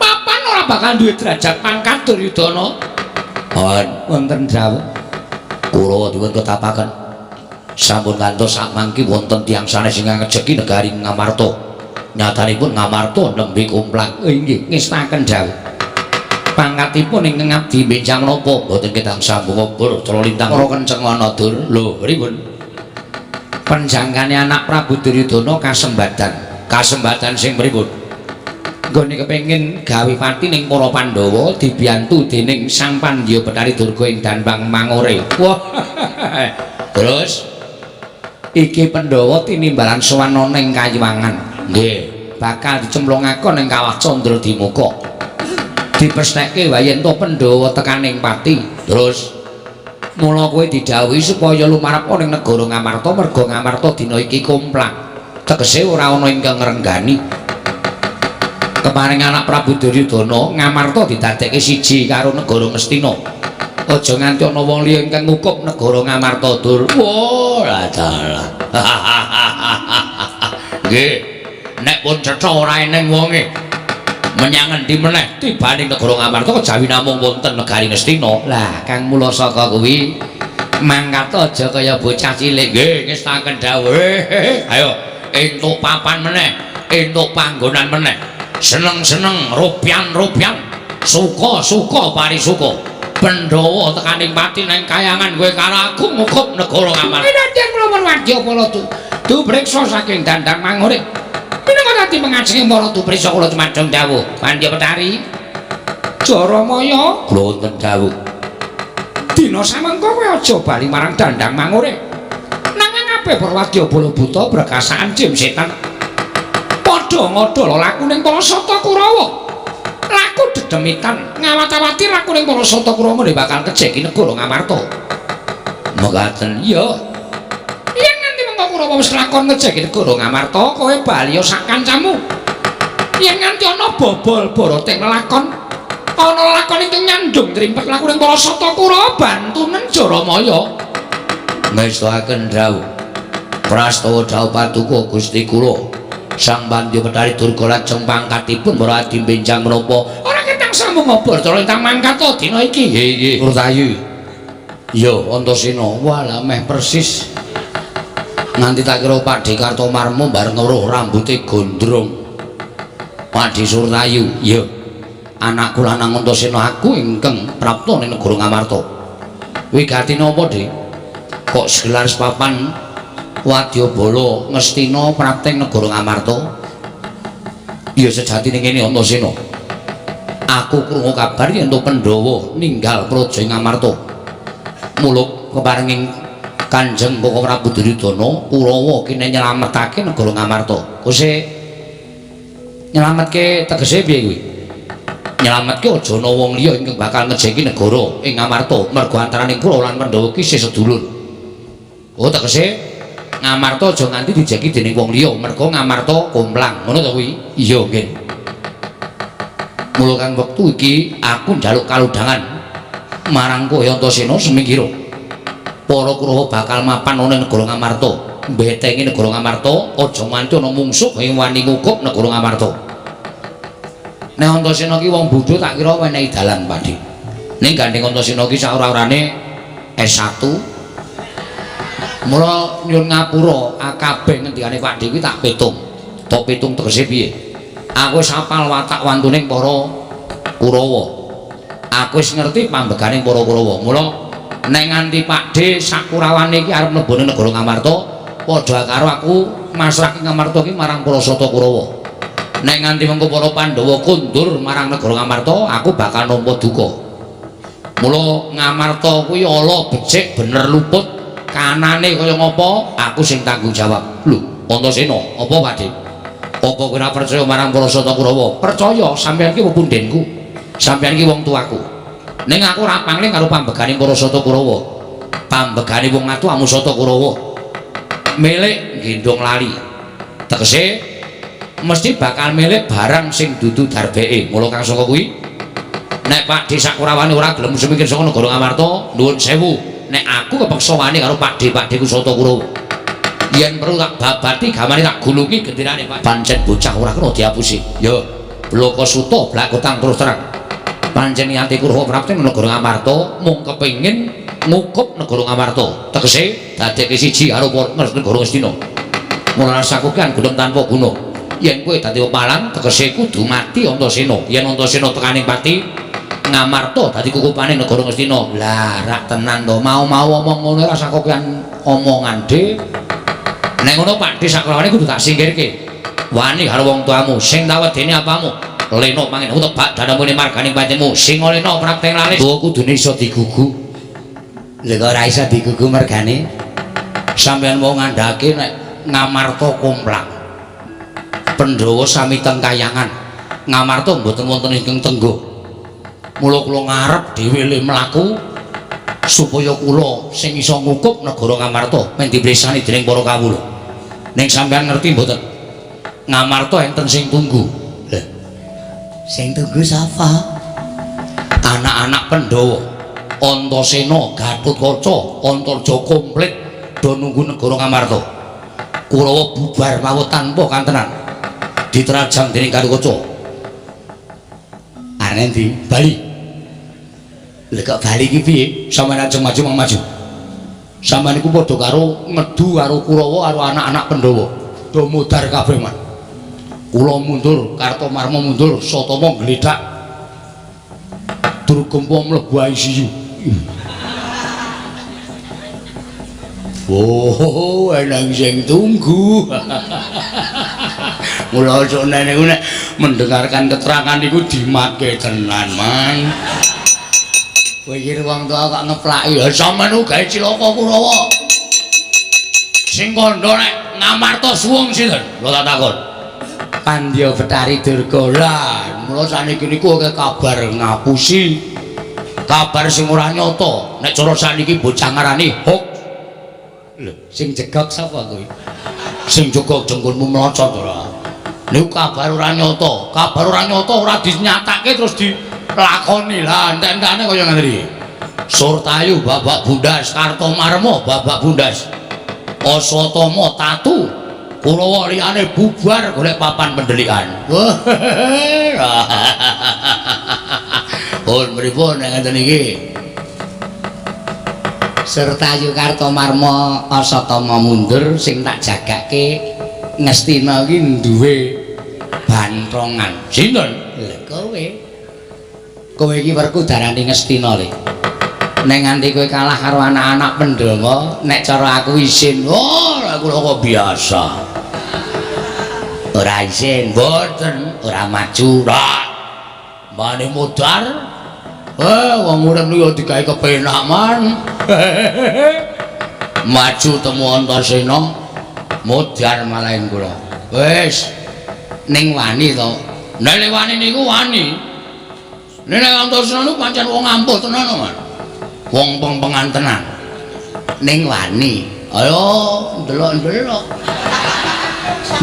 Papan ora bakal duwe derajat pangkat Duryudana. Mohon wonten dawuh. Kurawa dipun ketapaken. Sampun ngantos sakmangki wonten tiyang sanes ingkang ngejeki negari Ngamarta. Nyatanipun Ngamarta nembe komplang. Oh inggih, ngestaken dawuh. Pangkatipun ingkang abdi benjang napa? Mboten ketang sambung obor cara lintang. Ora kenceng ana dur. Lho, pripun? Penjangkane anak Prabu Duryudana kasembadan. Kasembadan sing pripun? Nggone kepengin gawe pati ning para Pandhawa dibiyantu dening Sang Pandya Betari Durga ing Danbang Mangore. Wah. Terus iki Pandhawa tinimbalan sowan ana ing Kayiwangan. Nggih, bakal dicemplungake ning Kawah Candra Dimuka. Dipestheke wae yen to Pandhawa tekaning pati. Terus Mula kowe didhawuhi supaya lumarep ning negara Ngamarta merga Ngamarta dina iki komplang. Tegese ora ana ingkang ngrenggani. Kemaring anak Prabu Duryudana, Ngamarta didadekke siji karo negara Ngastina. Aja nganti ana wong liya ingkang ngukup negara Ngamarta, Dur. Wah, dalah. Nggih. Nek pun cetha ora eneng wonge. Menyang endi meneh tibane negara Ngamarta kejawi namung wonten negari Ngastina. Lah, Kang mula saka kuwi mangkat aja kaya bocah cilik. Nggih, ngestaken dawuh. Ayo, entuk papan meneh, entuk panggonan meneh. Seneng-seneng, rupian-rupian, suka-suka parisuka. Pandhawa tekaning pati nang kayangan kowe karo aku ngukup negara Ngamarta. Winadyan kula pun wadya pala dupriksa saking Dandang Mangure. Minangka dadi pengajeng para dupriksa kula cumadong dawuh. Pandya Petari Jaramaya Kula wonten dawuh. Dina samengko kowe aja bali marang Dandang Mangure. Nanging kabeh para wadya bala buta brekasaan jim setan padha ngodol lakuning para Sata Kurawa. Laku dedemitan ngawat-awati lakuning para Sata Kurawa bakal kejeki negara Ngamarta. Mekaten ya. Yen nganti mengko Kurawa wis lakon ngejeki negara Ngamarta, kowe bali sak kancamu. Yen nganti ana bobol boroting lelakon, ana lakon ingkang nyandung trimpet lakuning para Sata Kurawa bantunen Jaramaya. Ngestoaken dawuh. Prastawa dawuh paduka Gusti kula. Sang Pandya Petari Durga lajeng pangkatipun para adi benjang menapa? Ora ketang sambung obor cara ingkang mangkat dina iki. Nggih, nggih, Kurtayu. Ya, Antasena. Walah meh persis. Nganti tak kira Pakdhe Kartomarmo bareng weruh rambuté gondrong. Pakdhe Surtayu, ya. Anakku lanang Antasena aku ingkang prapta ning negara Ngamarta. Wigati napa, Dik? Kok segelar papan wadyabala Ngastina prapteng negara Ngamarta? Ya sejatine ngene Antasena. Aku krungu kabar yen to Pandhawa ninggal praja Ngamarta. Mula keparenging Kanjeng Koko Prabu Duryudana Kurawa kene nyelametake negara Ngamarta. Kose nyelametke tegese piye kuwi? Nyelametke aja ana wong liya ingkang bakal ngejeki negara ing Ngamarta merga antaraning Kurawa lan Pandhawa ki isih sedulur. Oh tegese Ngamarta aja nganti dijeki dening wong liya merga Ngamarta komplang. Ngono to kuwi? Iya nggih. Mula kang wektu iki aku njaluk kalodhangan marang kowe Antasena semingkira. Para Kurawa bakal mapan ana ing negara Ngamarta. Mbetengi negara Ngamarta aja nganti ana mungsuh ing wani ngukup negara Ngamarta. Nek Antasena ki wong bodho tak kira wenehi dalan, Pakdhe. Ning gandeng Antasena ki saora-orane S1. Mula nyuwun ngapura akabeh ngendikane Pakdhe kuwi tak pitung. Tak pitung tegese piye? Aku wis hafal watak wantuning para Kurawa. Aku wis ngerti pambeganing para Kurawa. Mula nek nganti Pakdhe sakurawane iki arep mlebu negara Ngamarta, padha karo aku masrahke Ngamarta iki marang para Sata Kurawa. Nek nganti mengko para Pandhawa kondur marang negara Ngamarta, aku bakal nampa duka. Mula Ngamarta kuwi ala becik bener luput, kanane kaya ngapa, aku sing tanggung jawab. Lho, Antasena, apa Pakdhe? Apa kowe ora percaya marang para Sata Kurawa? Percaya, sampeyan iki pepundhenku. Sampeyan iki wong tuaku. Ning aku ora pangling karo pambegane para Sata Kurawa. Pambegane wong atu amu Sata Kurawa. Milik gendhong lali. Tegese mesti bakal milik barang sing dudu darbeke. Mula kang saka kuwi nek Pakdhe sakurawane ora gelem sumikir saka negara Ngamarta, nuwun sewu. Nek aku kepeksa wani karo Pakdhe-pakdheku Sata Kurawa. Yen perlu tak babati gamane tak gulungi genderane Pak. Pancen bocah ora kena diapusi. Ya, bloko suta blakotang terus terang. Pancen niate Kurawa prapti negara Ngamarta mung kepengin ngukup negara Ngamarta. Tegese dadekke siji karo negara Ngastina. Mula rasaku kan gelem tanpa guna. Yen kowe dadi pepalang tegese kudu mati Antasena. Yen Antasena tekaning pati Ngamarta dadi kukupane negara Ngastina. Lah rak tenan to, mau-mau omong ngono rasa kokean omongan dhe. Nek ngono Pakdhe sakrawane kudu tak singkirke. Wani karo wong tuamu sing tak wedeni apamu. Leno mangin aku tebak danamune marganing patimu. Sing leno prakteng lalis. Tuwa kudune iso digugu. Lha kok ora iso digugu mergane? Sampeyan mau ngandhake nek Ngamarta komplang. Pandhawa sami teng kayangan. Ngamarta mboten wonten ingkang tenggo. Mula kula ngarep dhewe le mlaku Supaya kula sing iso ngukup negara Ngamarta men dipresani dening para kawula. Ning sampeyan ngerti mboten? Ngamarta enten sing tunggu. Lha, sing tunggu sapa? Anak-anak Pandhawa, Antasena, Gatotkaca, Antarja komplit do nunggu negara Ngamarta. Kurawa bubar mawon tanpa kantenan. Diterajang dening Gatotkaca. Arep ndi? Bali. Lha kok bali iki piye? Sampeyan ajeng maju mang maju. Sampeyan niku padha karo ngedu karo Kurawa karo anak-anak Pandhawa. Do mudhar kabeh, Man. Kula mundur, Kartomarma mundur, Satama gledak. Durgempa mlebu ICU. Oh, eneng sing tunggu. Mula sone niku nek mendengarkan keterangan niku dimatke tenan, Man. Kowe iki wong tuwa kok ngeplaki. Ya sampeyan ku gawe cilaka Kurawa. Sing kandha nek Ngamarta suwung sinten? Lho tak takon. Pandya Betari Durga. Lah, mula saniki niku akeh kabar ngapusi. Kabar sing ora nyata. Nek cara saniki bocah ngarani hoax. Lho, sing jegok sapa kuwi? Sing jegok jengkulmu mlocot ora. Niku kabar ora nyata. Kabar ora nyata ora dinyatake terus dilakoni. Lah entek-entekane kaya ngene iki. Surtayu babak bundas, Kartomarma babak bundas. Aswatama tatu, Kurawa liyane bubar golek papan pendelikan. Pun pripun nek ngeten iki? Surtayu Kartomarma Aswatama mundur, sing tak jagake Ngastina iki duwe bantongan. Sinten? Lha kowe. Kowe iki werku darani Ngastina le. Nek nganti kowe kalah karo anak-anak Pandhawa, nek cara aku isin. Oh, kula kok biasa. Ora isin, mboten, ora maju. Ora. Mane modar. Wong urip niku digawe kepenak, Man. Maju temu Antasena, modar malahin kula. Wis, ning wani to. Nek wani niku wani. Nek Antasena niku pancen wong ampuh tenan, Man. Wong pengpengan tenan. Ning wani. Ayo ndelok-ndelok.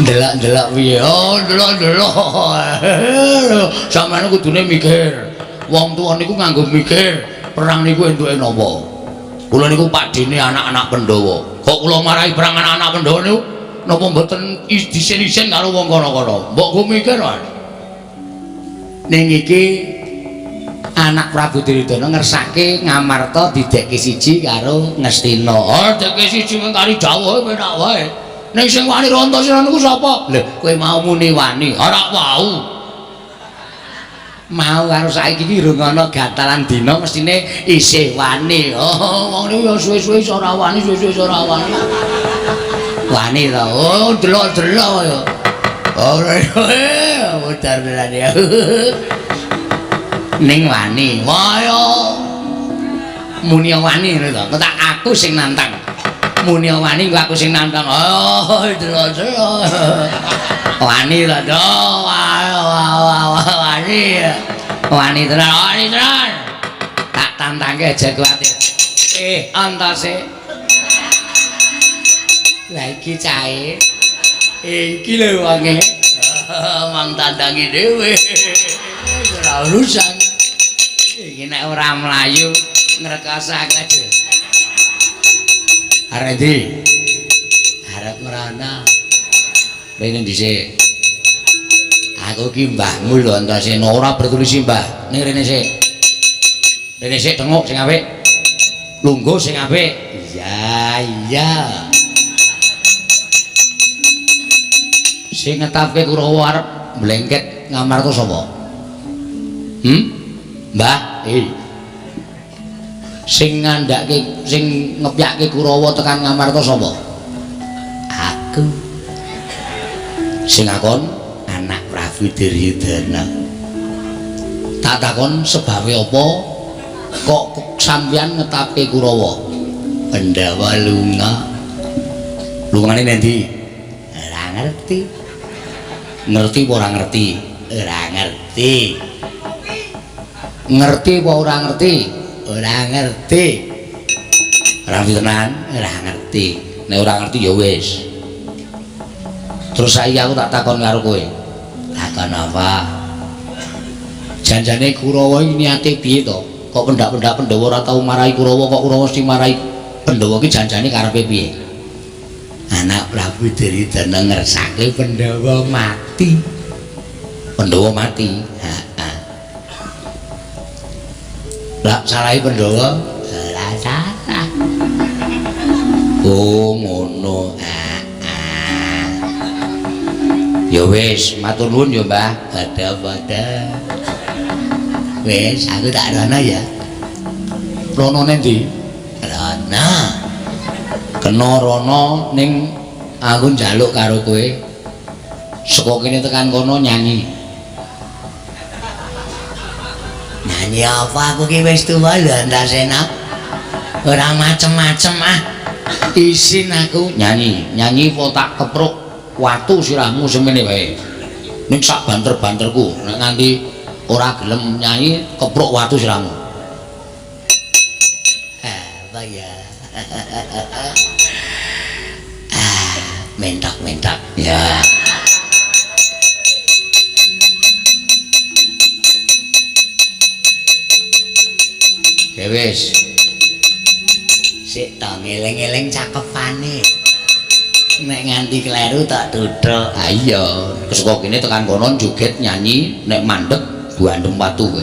Ndelok-ndelok piye? Oh, ndelok-ndelok. Sampeyan kudune mikir. Wong tuwa niku nganggo mikir, perang niku entuke napa? Kula niku pakdene anak-anak Pandhawa. Kok kula marahi perang anak-anak Pandhawa niku napa mboten disin-isin karo wong kono-kono? Mbok go mikir, Mas. Ning iki anak Prabu Duryudana ngersake Ngamarta didekke siji karo Ngastina. Oh, dekke siji mung kari dawuhe penak wae. Ning sing wani Antasena niku sapa? Lho, kowe mau muni wani. Ora wau. Mau karo saiki iki rung ana gatalan dina mestine isih wani. Oh, wong niku ya suwe-suwe iso ora wani, suwe-suwe iso ora wani. Wani to. Oh, delok-delok ya. Ora modar tenan ya. Ning wani. Wah yo. Muni wani ngono to. Tak aku sing nantang. Muni wani kok aku sing nantang. Oh, delok-delok. Wani to, do. Wani. Wani tenan, wani tenan. Tak tantangke aja kuwatir. Antase. Lah iki cahe. Iki lho wonge. Mang tandangi dhewe. Ora urusan. Iki nek ora mlayu ngrekoso aku aja. Arep ndi? Arep mrana. Rene dhisik. Aku ki mbahmu lho Antasena, ora bertulisi mbah. Ning rene sik. Rene sik tengok sing apik. Lungguh sing apik. Iya, iya. Sing ngetapke Kurawa arep mlengket Ngamarta sapa? Mbah, Sing ngandhake, sing ngepyake Kurawa tekan Ngamarta sapa? Aku. Sing akon anak Prabu Duryudana. Tak takon sebabe apa kok sampeyan ngetapke Kurawa? Pandhawa lunga. Lungane nendi? Ora ngerti. Ngerti apa ora ngerti? Ora ngerti. Ngerti apa ora ngerti? Ora ngerti. Ora ngerti tenan? Ora ngerti. Nek ora ngerti ya wis. Terus saiki aku tak takon karo kowe. Takon apa? Janjane Kurawa iki niate piye to? Kok pendak-pendak Pandhawa ora tau marahi Kurawa, kok Kurawa sing marahi Pandhawa iki janjane karepe piye? Anak Prabu Duryudana ngersake Pandhawa mati. Pandhawa mati. Heeh. Lah salahe Pandhawa? Ora salah. Oh ngono. Heeh. Ya wis, matur nuwun ya, Mbah. Padha-padha. Wis, aku tak rono ya. Rono nendi? Rono. Kena rono ning aku njaluk karo kowe. Saka kene tekan kono nyanyi. Nyanyi apa aku ki wis tuwa lho Antasena. Ora macem-macem ah. Isin aku nyanyi, nyanyi apa tak kepruk watu sirahmu semene wae. Ning sak banter-banterku nek nganti ora gelem nyanyi kepruk watu sirahmu. Apa ya? Mentak-mentak. Ya. Ya wis. Sik ta ngeling-eling cakepane. Nek nganti kleru tak tuthuk. Ha iya, saka kene tekan kono joget nyanyi nek mandeg bandem watu kowe.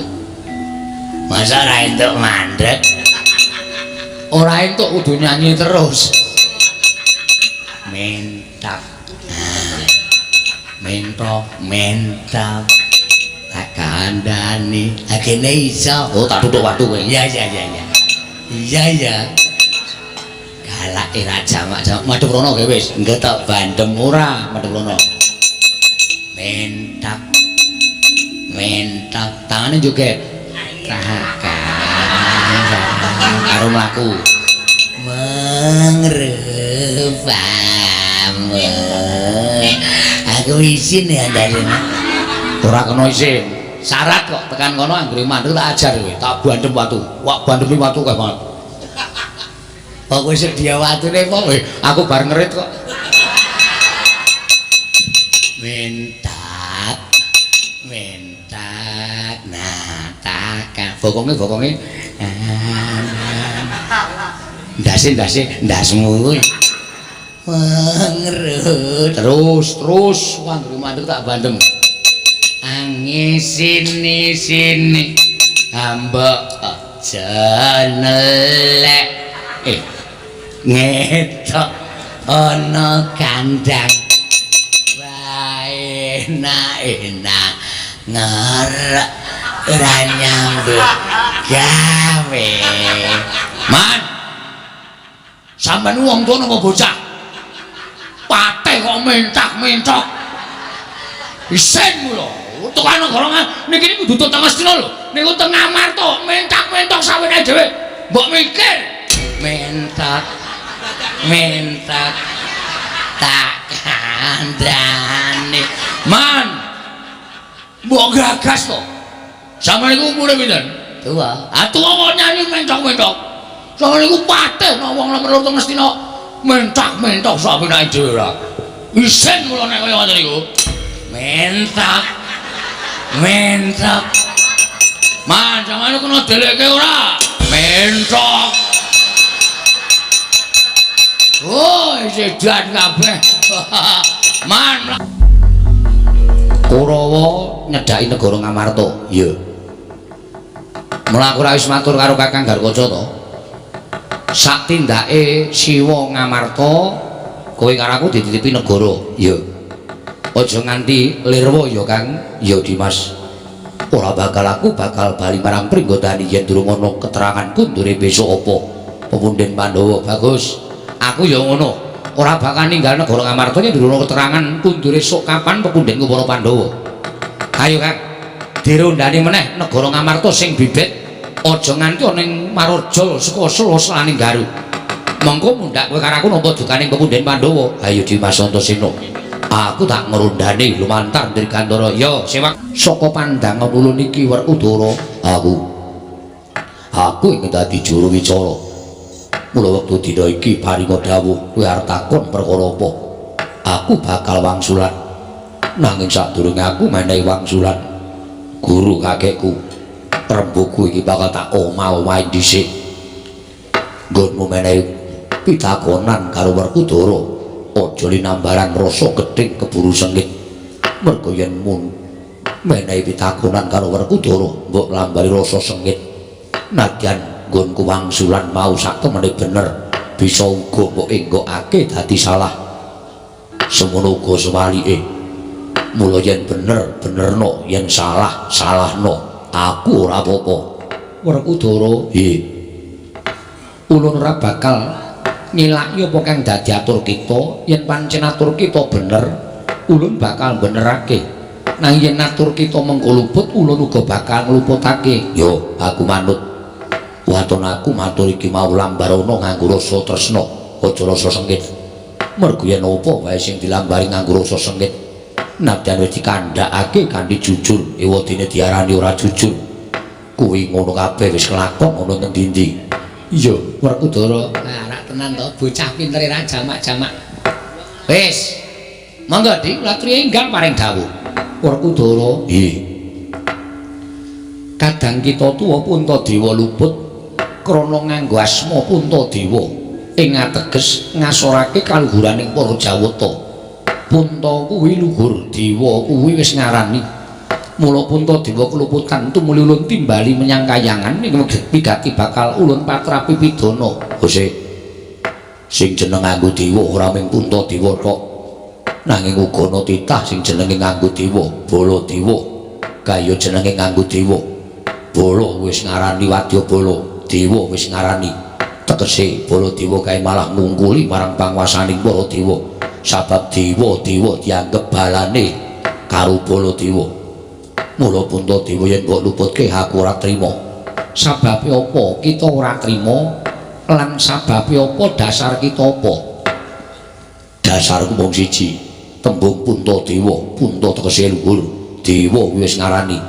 Masa ora entuk mandeg? Ora entuk kudu nyanyi terus. Mentak. Mentok, mentak. Tak kandhani. Ha kene iso. Oh, tak tuthuk watu kowe. Iya, iya, iya, iya. Iya, iya. Galake ra jamak-jamak madhep rono kowe wis. Engko tak bandem ora madhep rono. Mentak. Mentak. Tangane joget. Karo mlaku. Mengrepamu. Aku isin ya Antasena. Ora kena isin. Syarat kok tekan kono anggere mandeg tak ajar kowe. Tak bandem watu. Wak bandemi watu kae banget. Kok kowe sedia watune apa kowe? Aku bar ngerit kok. Mentak. Mentak. Nah, tak bokonge bokonge. Ndase ndase ndasmu kuwi. Mengerut. Terus terus anggere mandeg tak bandem. Angisini sini hamba aja nelek. Ngetok ana kandang wae enak-enak ngerek ora nyambut gawe. Man, sampean wong tuwa napa bocah? Pateh kok mentak-mentok. Isin lho. Tekan negara niki niku dudu teng Astina lho. Niku teng Amarta, mentak-mentok sawene dhewe. Mbok mikir. Mentak. Mentak. Tak kandhane. Man. Mbok gagas to. Sampeyan niku umure pinten? Tuwa. Ah tuwa kok nyanyi mentok-mentok. Sampeyan niku pateh nek wong nomor loro teng Astina mentak-mentok sawene dhewe ora. Isin kula nek kaya ngoten niku. Mentak. Mentok. Man, sampeyan kena delekke ora? Mentok. Oh, sedan kabeh. Man. Kurawa nyedhaki negara Ngamarta. Iya. Mula aku ora wis matur karo Kakang Garkaca to. Sak tindake Siwa Ngamarta, kowe karo aku dititipi negara. Iya. Aja nganti lirwa ya Kang. Ya Dimas. Ora bakal aku bakal bali marang Pringgondani yen durung ana keterangan kundure besok apa. Pepunden Pandhawa. Bagus. Aku ya ngono. Ora bakal ninggal negara Ngamarta yen durung ana keterangan kundure sok kapan pepundenku para Pandhawa. Ayo Kang, dirondani meneh negara Ngamarta sing bibit aja nganti ana ing Maroja saka sela-selaning Garu. Mengko mundhak kowe karo aku nampa dukaning pepunden Pandhawa. Ayo Dimas Antasena. Aku tak ngrondani lumantar Dirgantara. Ya, sewak saka pandangan ulun iki Werkudara. Aku ingin dadi juru wicara. Mula wektu dina iki paringa dawuh kowe arep takon perkara apa? Aku bakal wangsulan. Nanging sadurunge aku menehi wangsulan, guru kakekku rembuku iki bakal tak omah-omahi dhisik. Nggonmu menehi pitakonan karo Werkudara, aja linambaran rasa gething keburu sengit. Merga yen mun menehi pitakonan karo Werkudara, mbok lambari rasa sengit. Nadyan nggonku wangsulan mau sak temene bener, bisa uga mbok enggokake dadi salah. Semono uga sewalike. Mula yen bener benerno, yen salah salahno. Aku ora apa-apa. Werkudara, nggih. Ulun ora bakal nyilaki apa kang dadi atur kita. Yen pancen atur kita bener, ulun bakal benerake. Nanging yen atur kita mengko luput, ulun uga bakal ngluputake. Yo, aku manut. Waton aku matur iki mau lambarana nganggo rasa tresna, aja rasa sengit. Mergo yen apa wae sing dilambari nganggo rasa sengit, nadyan wis dikandhakake kanthi jujur, ewadene diarani ora jujur. Kuwi ngono kabeh wis kelakon ana teng ndi-ndi. Iya, Werkudara. Nah, rak tenan to, bocah pintere ra jamak-jamak. Wis. Monggo Dik, kula aturi enggal paring dawuh. Werkudara, nggih. Kadang kita tuwa Puntadewa luput krana nganggo asma Puntadewa ing ateges ngasorake kaluhuraning para Jawata. Punta kuwi luhur, dewa kuwi wis ngarani. Mula Puntadewa keluputan tumuli ulun timbali menyang kayangan ing wigati bakal ulun patrapi pidana. Hose, sing jeneng nganggo dewa ora mung Puntadewa tok, nanging uga ana titah sing jenenge nganggo dewa, Baladewa. Kaya jenenge nganggo dewa. Bala wis ngarani wadyabala, dewa wis ngarani. Tegese Baladewa kae malah ngungkuli marang panguwasaning para dewa. Sabab dewa-dewa dianggep balane karo Baladewa. Mula Puntadewa yen mbok luputke aku ora trima. Sababe apa kita ora trima lan sababe apa dasar kita apa? Dasarku mung siji, tembung Puntadewa. Punta tegese luhur, dewa wis ngarani.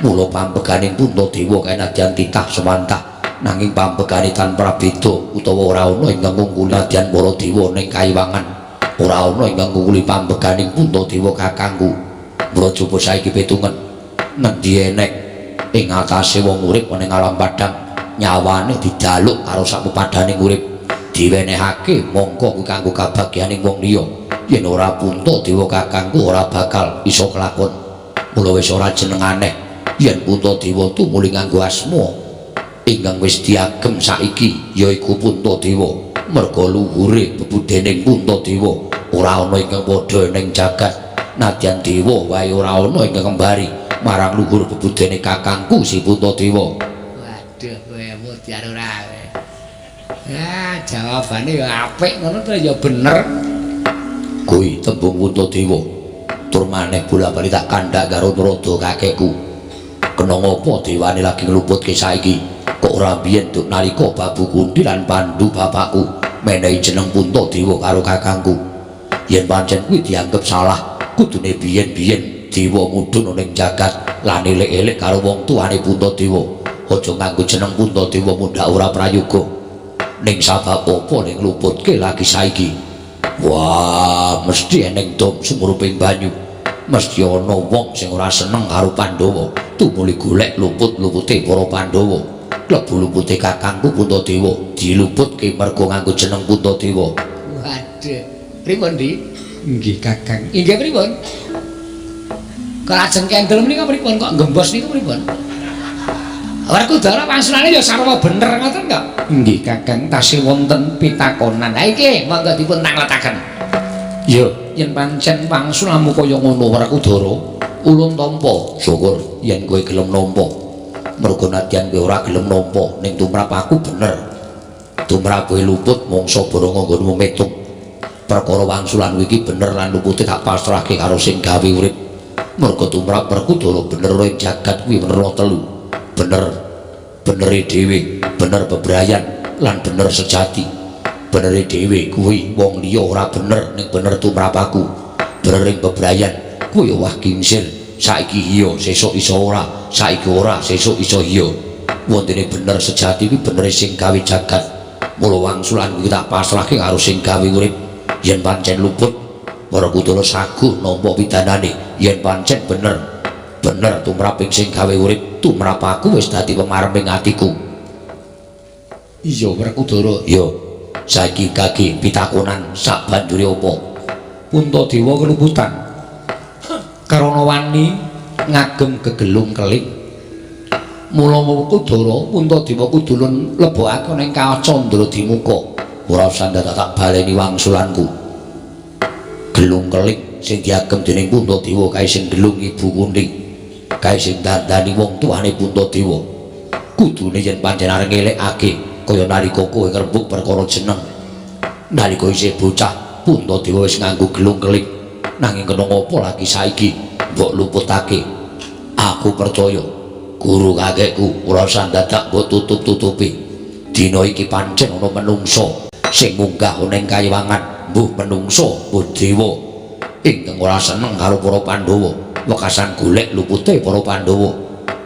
Mula pambeganing Puntadewa kae nadyan titah semantah, nanging pambegane tanpa beda utawa ora ana ingkang ngungkuli nadyan para dewa ning kayiwangan. Ora ana ingkang ngungkuli pambeganing Puntadewa kakangku. Mula coba saiki pitungen ngendi enek ing atase wong urip ning alam padhang nyawane didaluk karo sakpepadaning urip diwenehake mongko kuwi kanggo kabagyaning wong liya. Yen ora Puntadewa kakangku ora bakal iso kelakon. Mula wis ora jeneng aneh yen Puntadewa tumuli nganggo asma ingkang wis diagem saiki yaiku Puntadewa. Merga luhure bebudening Puntadewa ora ana ingkang padha ning jagat. Nadyan dewa wae ora ana ingkang kembari marang luhur bebudene kakangku si Puntadewa. Waduh, kowe mudyar ora. Ah, jawabane ya apik ngono to ya bener. Kuwi tembung Puntadewa. Tur maneh bola-bali tak kandhak karo Narada kakekku. Kena ngapa dewane lagi ngluputke saiki? Kok ora biyen duk nalika Babu Kunti lan Pandu bapakku menehi jeneng Puntadewa karo kakangku. Yen pancen kuwi dianggep salah, kudune biyen-biyen dewa mudhun ning jagat lan elek-elek karo wong tuane Puntadewa. Aja nganggo jeneng Puntadewa mundhak ora prayoga. Ning sabab apa ning luputke lagi saiki? Wah, mesti eneng dom sumuruping banyu. Mesti ana wong sing ora seneng karo Pandhawa, tumuli golek luput-lupute para Pandhawa. Klebu lupute kakangku Puntadewa diluputke merga nganggo jeneng Puntadewa. Waduh, pripun, Dik? Nggih, Kakang. Inggih pripun? Kok lajeng kendel menika pripun? Kok gembos niku pripun? Werkudara wangsulane ya sarwa bener ngoten kok. Nggih, Kakang, tasih wonten pitakonan. Ha iki monggo dipun tangletaken. Ya, yen pancen wangsulanmu kaya ngono Werkudara, ulun tampa. Syukur yen kowe gelem nampa. Merga nadyan kowe ora gelem nampa ning tumrap aku bener. Tumrap kowe luput mangsa baranga nggonmu metung. Perkara wangsulan iki bener lan lupute tak pasrahke karo sing gawe urip. Merga tumrap Werkudara bener ing jagat kuwi werna telu. Bener benere dhewe, bener bebrayan lan bener sejati. Benere dhewe kuwi wong liya ora bener ning bener tumrap aku. Bener ing bebrayan kuwi wah kingsir. Saiki iya, sesuk iso ora, saiki ora, sesuk iso iya. Wontene bener sejati kuwi benere sing gawe jagat. Mula wangsulan kuwi tak pasrahke karo sing gawe urip. Yen pancen luput, Werkudara saguh nampa pidanane. Yen pancen bener, bener tumraping sing gawe urip, tumrap aku wis dadi pemareming atiku. Iya Werkudara, ya. Saiki kaki pitakonan sak banjure apa? Puntadewa keluputan. Karana wani ngagem gegelung keling. Mula Werkudara Puntadewa kudu lebokake ning Kawah Candra Dimuka. Ora usah dadak tak baleni wangsulanku. Gelung keling sing diagem dening Puntadewa kae sing gelung Ibu Kunti. Kae sing dandani wong tuane Puntadewa. Kudune yen pancen arep ngelekake kaya nalika kowe ngrembug perkara jeneng. Nalika isih bocah, Puntadewa wis nganggo gelung keling. Nanging kena ngapa lagi saiki mbok luputake? Aku percaya guru kakekku ora usah dadak mbok tutup-tutupi. Dina iki pancen ana menungsa sing munggah ana ing kayiwangan, mbuh menungsa mbuh dewa ingkang ora seneng karo para Pandhawa, wekasan golek lupute para Pandhawa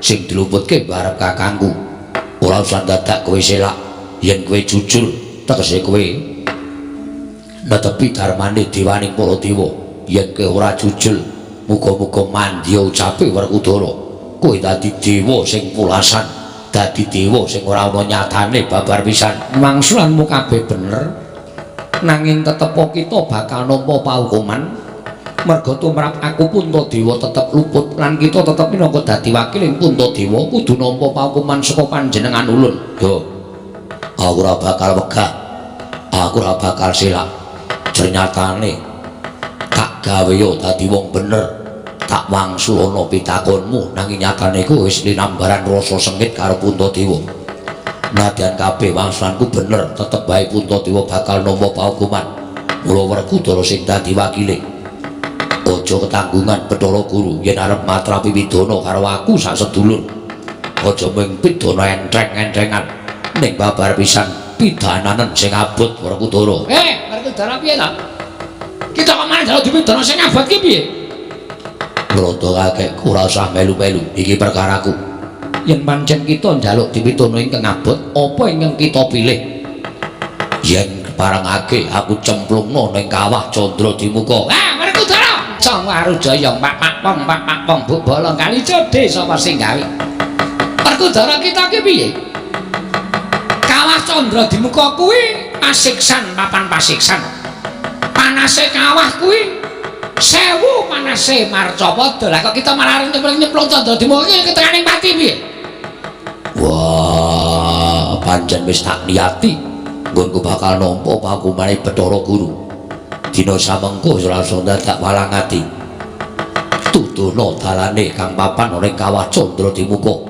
sing diluputke barep kakangku. Ora usah dadak kowe selak, yen kowe jujur tegese kowe netepi darmane dewaning para dewa. Yen kowe ora jujur, muga-muga mandya ucape Werkudara, kowe dadi dewa sing pulasan, dadi dewa sing ora ana nyatane babar pisan. Wangsulanmu kabeh bener, nanging tetepa kita bakal nampa paukuman. Merga tumrap aku Puntadewa tetep luput lan kita tetep minangka dadi wakiling Puntadewa kudu nampa paukuman saka panjenengan ulun. Yo, aku ora bakal wegah, aku ora bakal selak. Ternyatane tak gawe yo dadi wong bener, tak wangsulana pitakonmu, nanging nyatane ku wis linambaran rasa sengit karo Puntadewa. Nadyan kabeh wangsulanku bener, tetep bae Puntadewa bakal nampa paukuman. Mula Werkudara sing dadi wakile. Aja ketanggungan Bathara Guru yen arep matrapi pidana karo aku sak sedulur. Aja mung pidana entreng-entrengan, ning babar pisan pidananen sing abot Werkudara. Werkudara piye to? Kita kok malah njaluk dipidana sing abot ki piye? Ngrondo kakekku ora usah melu-melu, iki perkaraku. Yen pancen kita njaluk dipidana ingkang abot, apa ingkang kita pilih? Yen parengake aku cemplungno ning Kawah Candra Dimuka. Wah, Werkudara, Cong Warujaya, pak pong pak pong buk bolong kali jodhe sapa sing gawe? Werkudara kita ki piye? Kawah Candra Dimuka kuwi pasiksan, papan pasiksan. Panase kawah kuwi 1000 panase marcapada. Lah kok kita malah nyemplung Candra Dimuka iki ketekaning pati piye? Wah, pancen wis tak niati nggonku bakal nampa pakumane Bathara Guru. Dina samengko langsung dadak walang ati. Tuduhna dalane kang papan ana ing Kawah Candra Dimuka.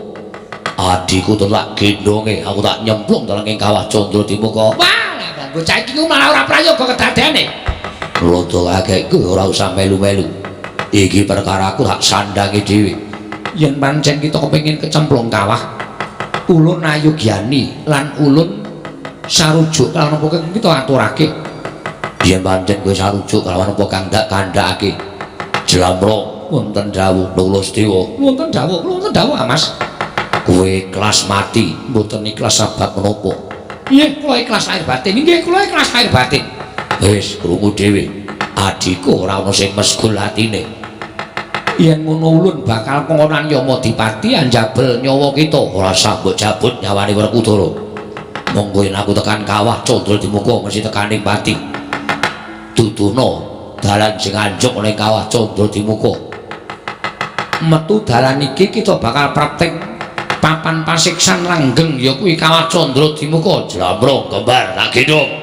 Adhiku tak gendonge, aku tak nyemplung dalam ing Kawah Candra Dimuka. Wah, lah bocah iki malah ora prayoga kedadene. Londo kakekku ora usah melu-melu. Iki perkaraku tak sandangi dhewe. Yen pancen kita kepengin kecemplung kawah, ulun ayugyani lan ulun sarujuk kalawan apa kang kita aturake. Yen pancen kowe sarujuk kalawan apa kang dak kandhakake. Jlambrong wonten dawuh Lulus Dewa. Wonten dawuh, wonten dawuh Mas. Kowe ikhlas mati, mboten ikhlas sebab menapa? Nggih, kula ikhlas lahir batin. Nggih, kula ikhlas lahir batin. Wis krungu dhewe. Adhiku ora ana sing mesgul atine. Yen ngono ulun bakal kongonan Yama Dipati anjabel nyawa kita. Ora usah mbok jabut nyawane Werkudara. Monggo yen aku tekan Kawah Candra Dimuka mesti tekaning pati. Duduhna dalan sing anjuk ana ing Kawah Candra Dimuka. Metu dalan iki kita bakal praktek papan pasiksan langgeng ya kuwi Kawah Candra Dimuka. Jlambrong kembar tak gendhong.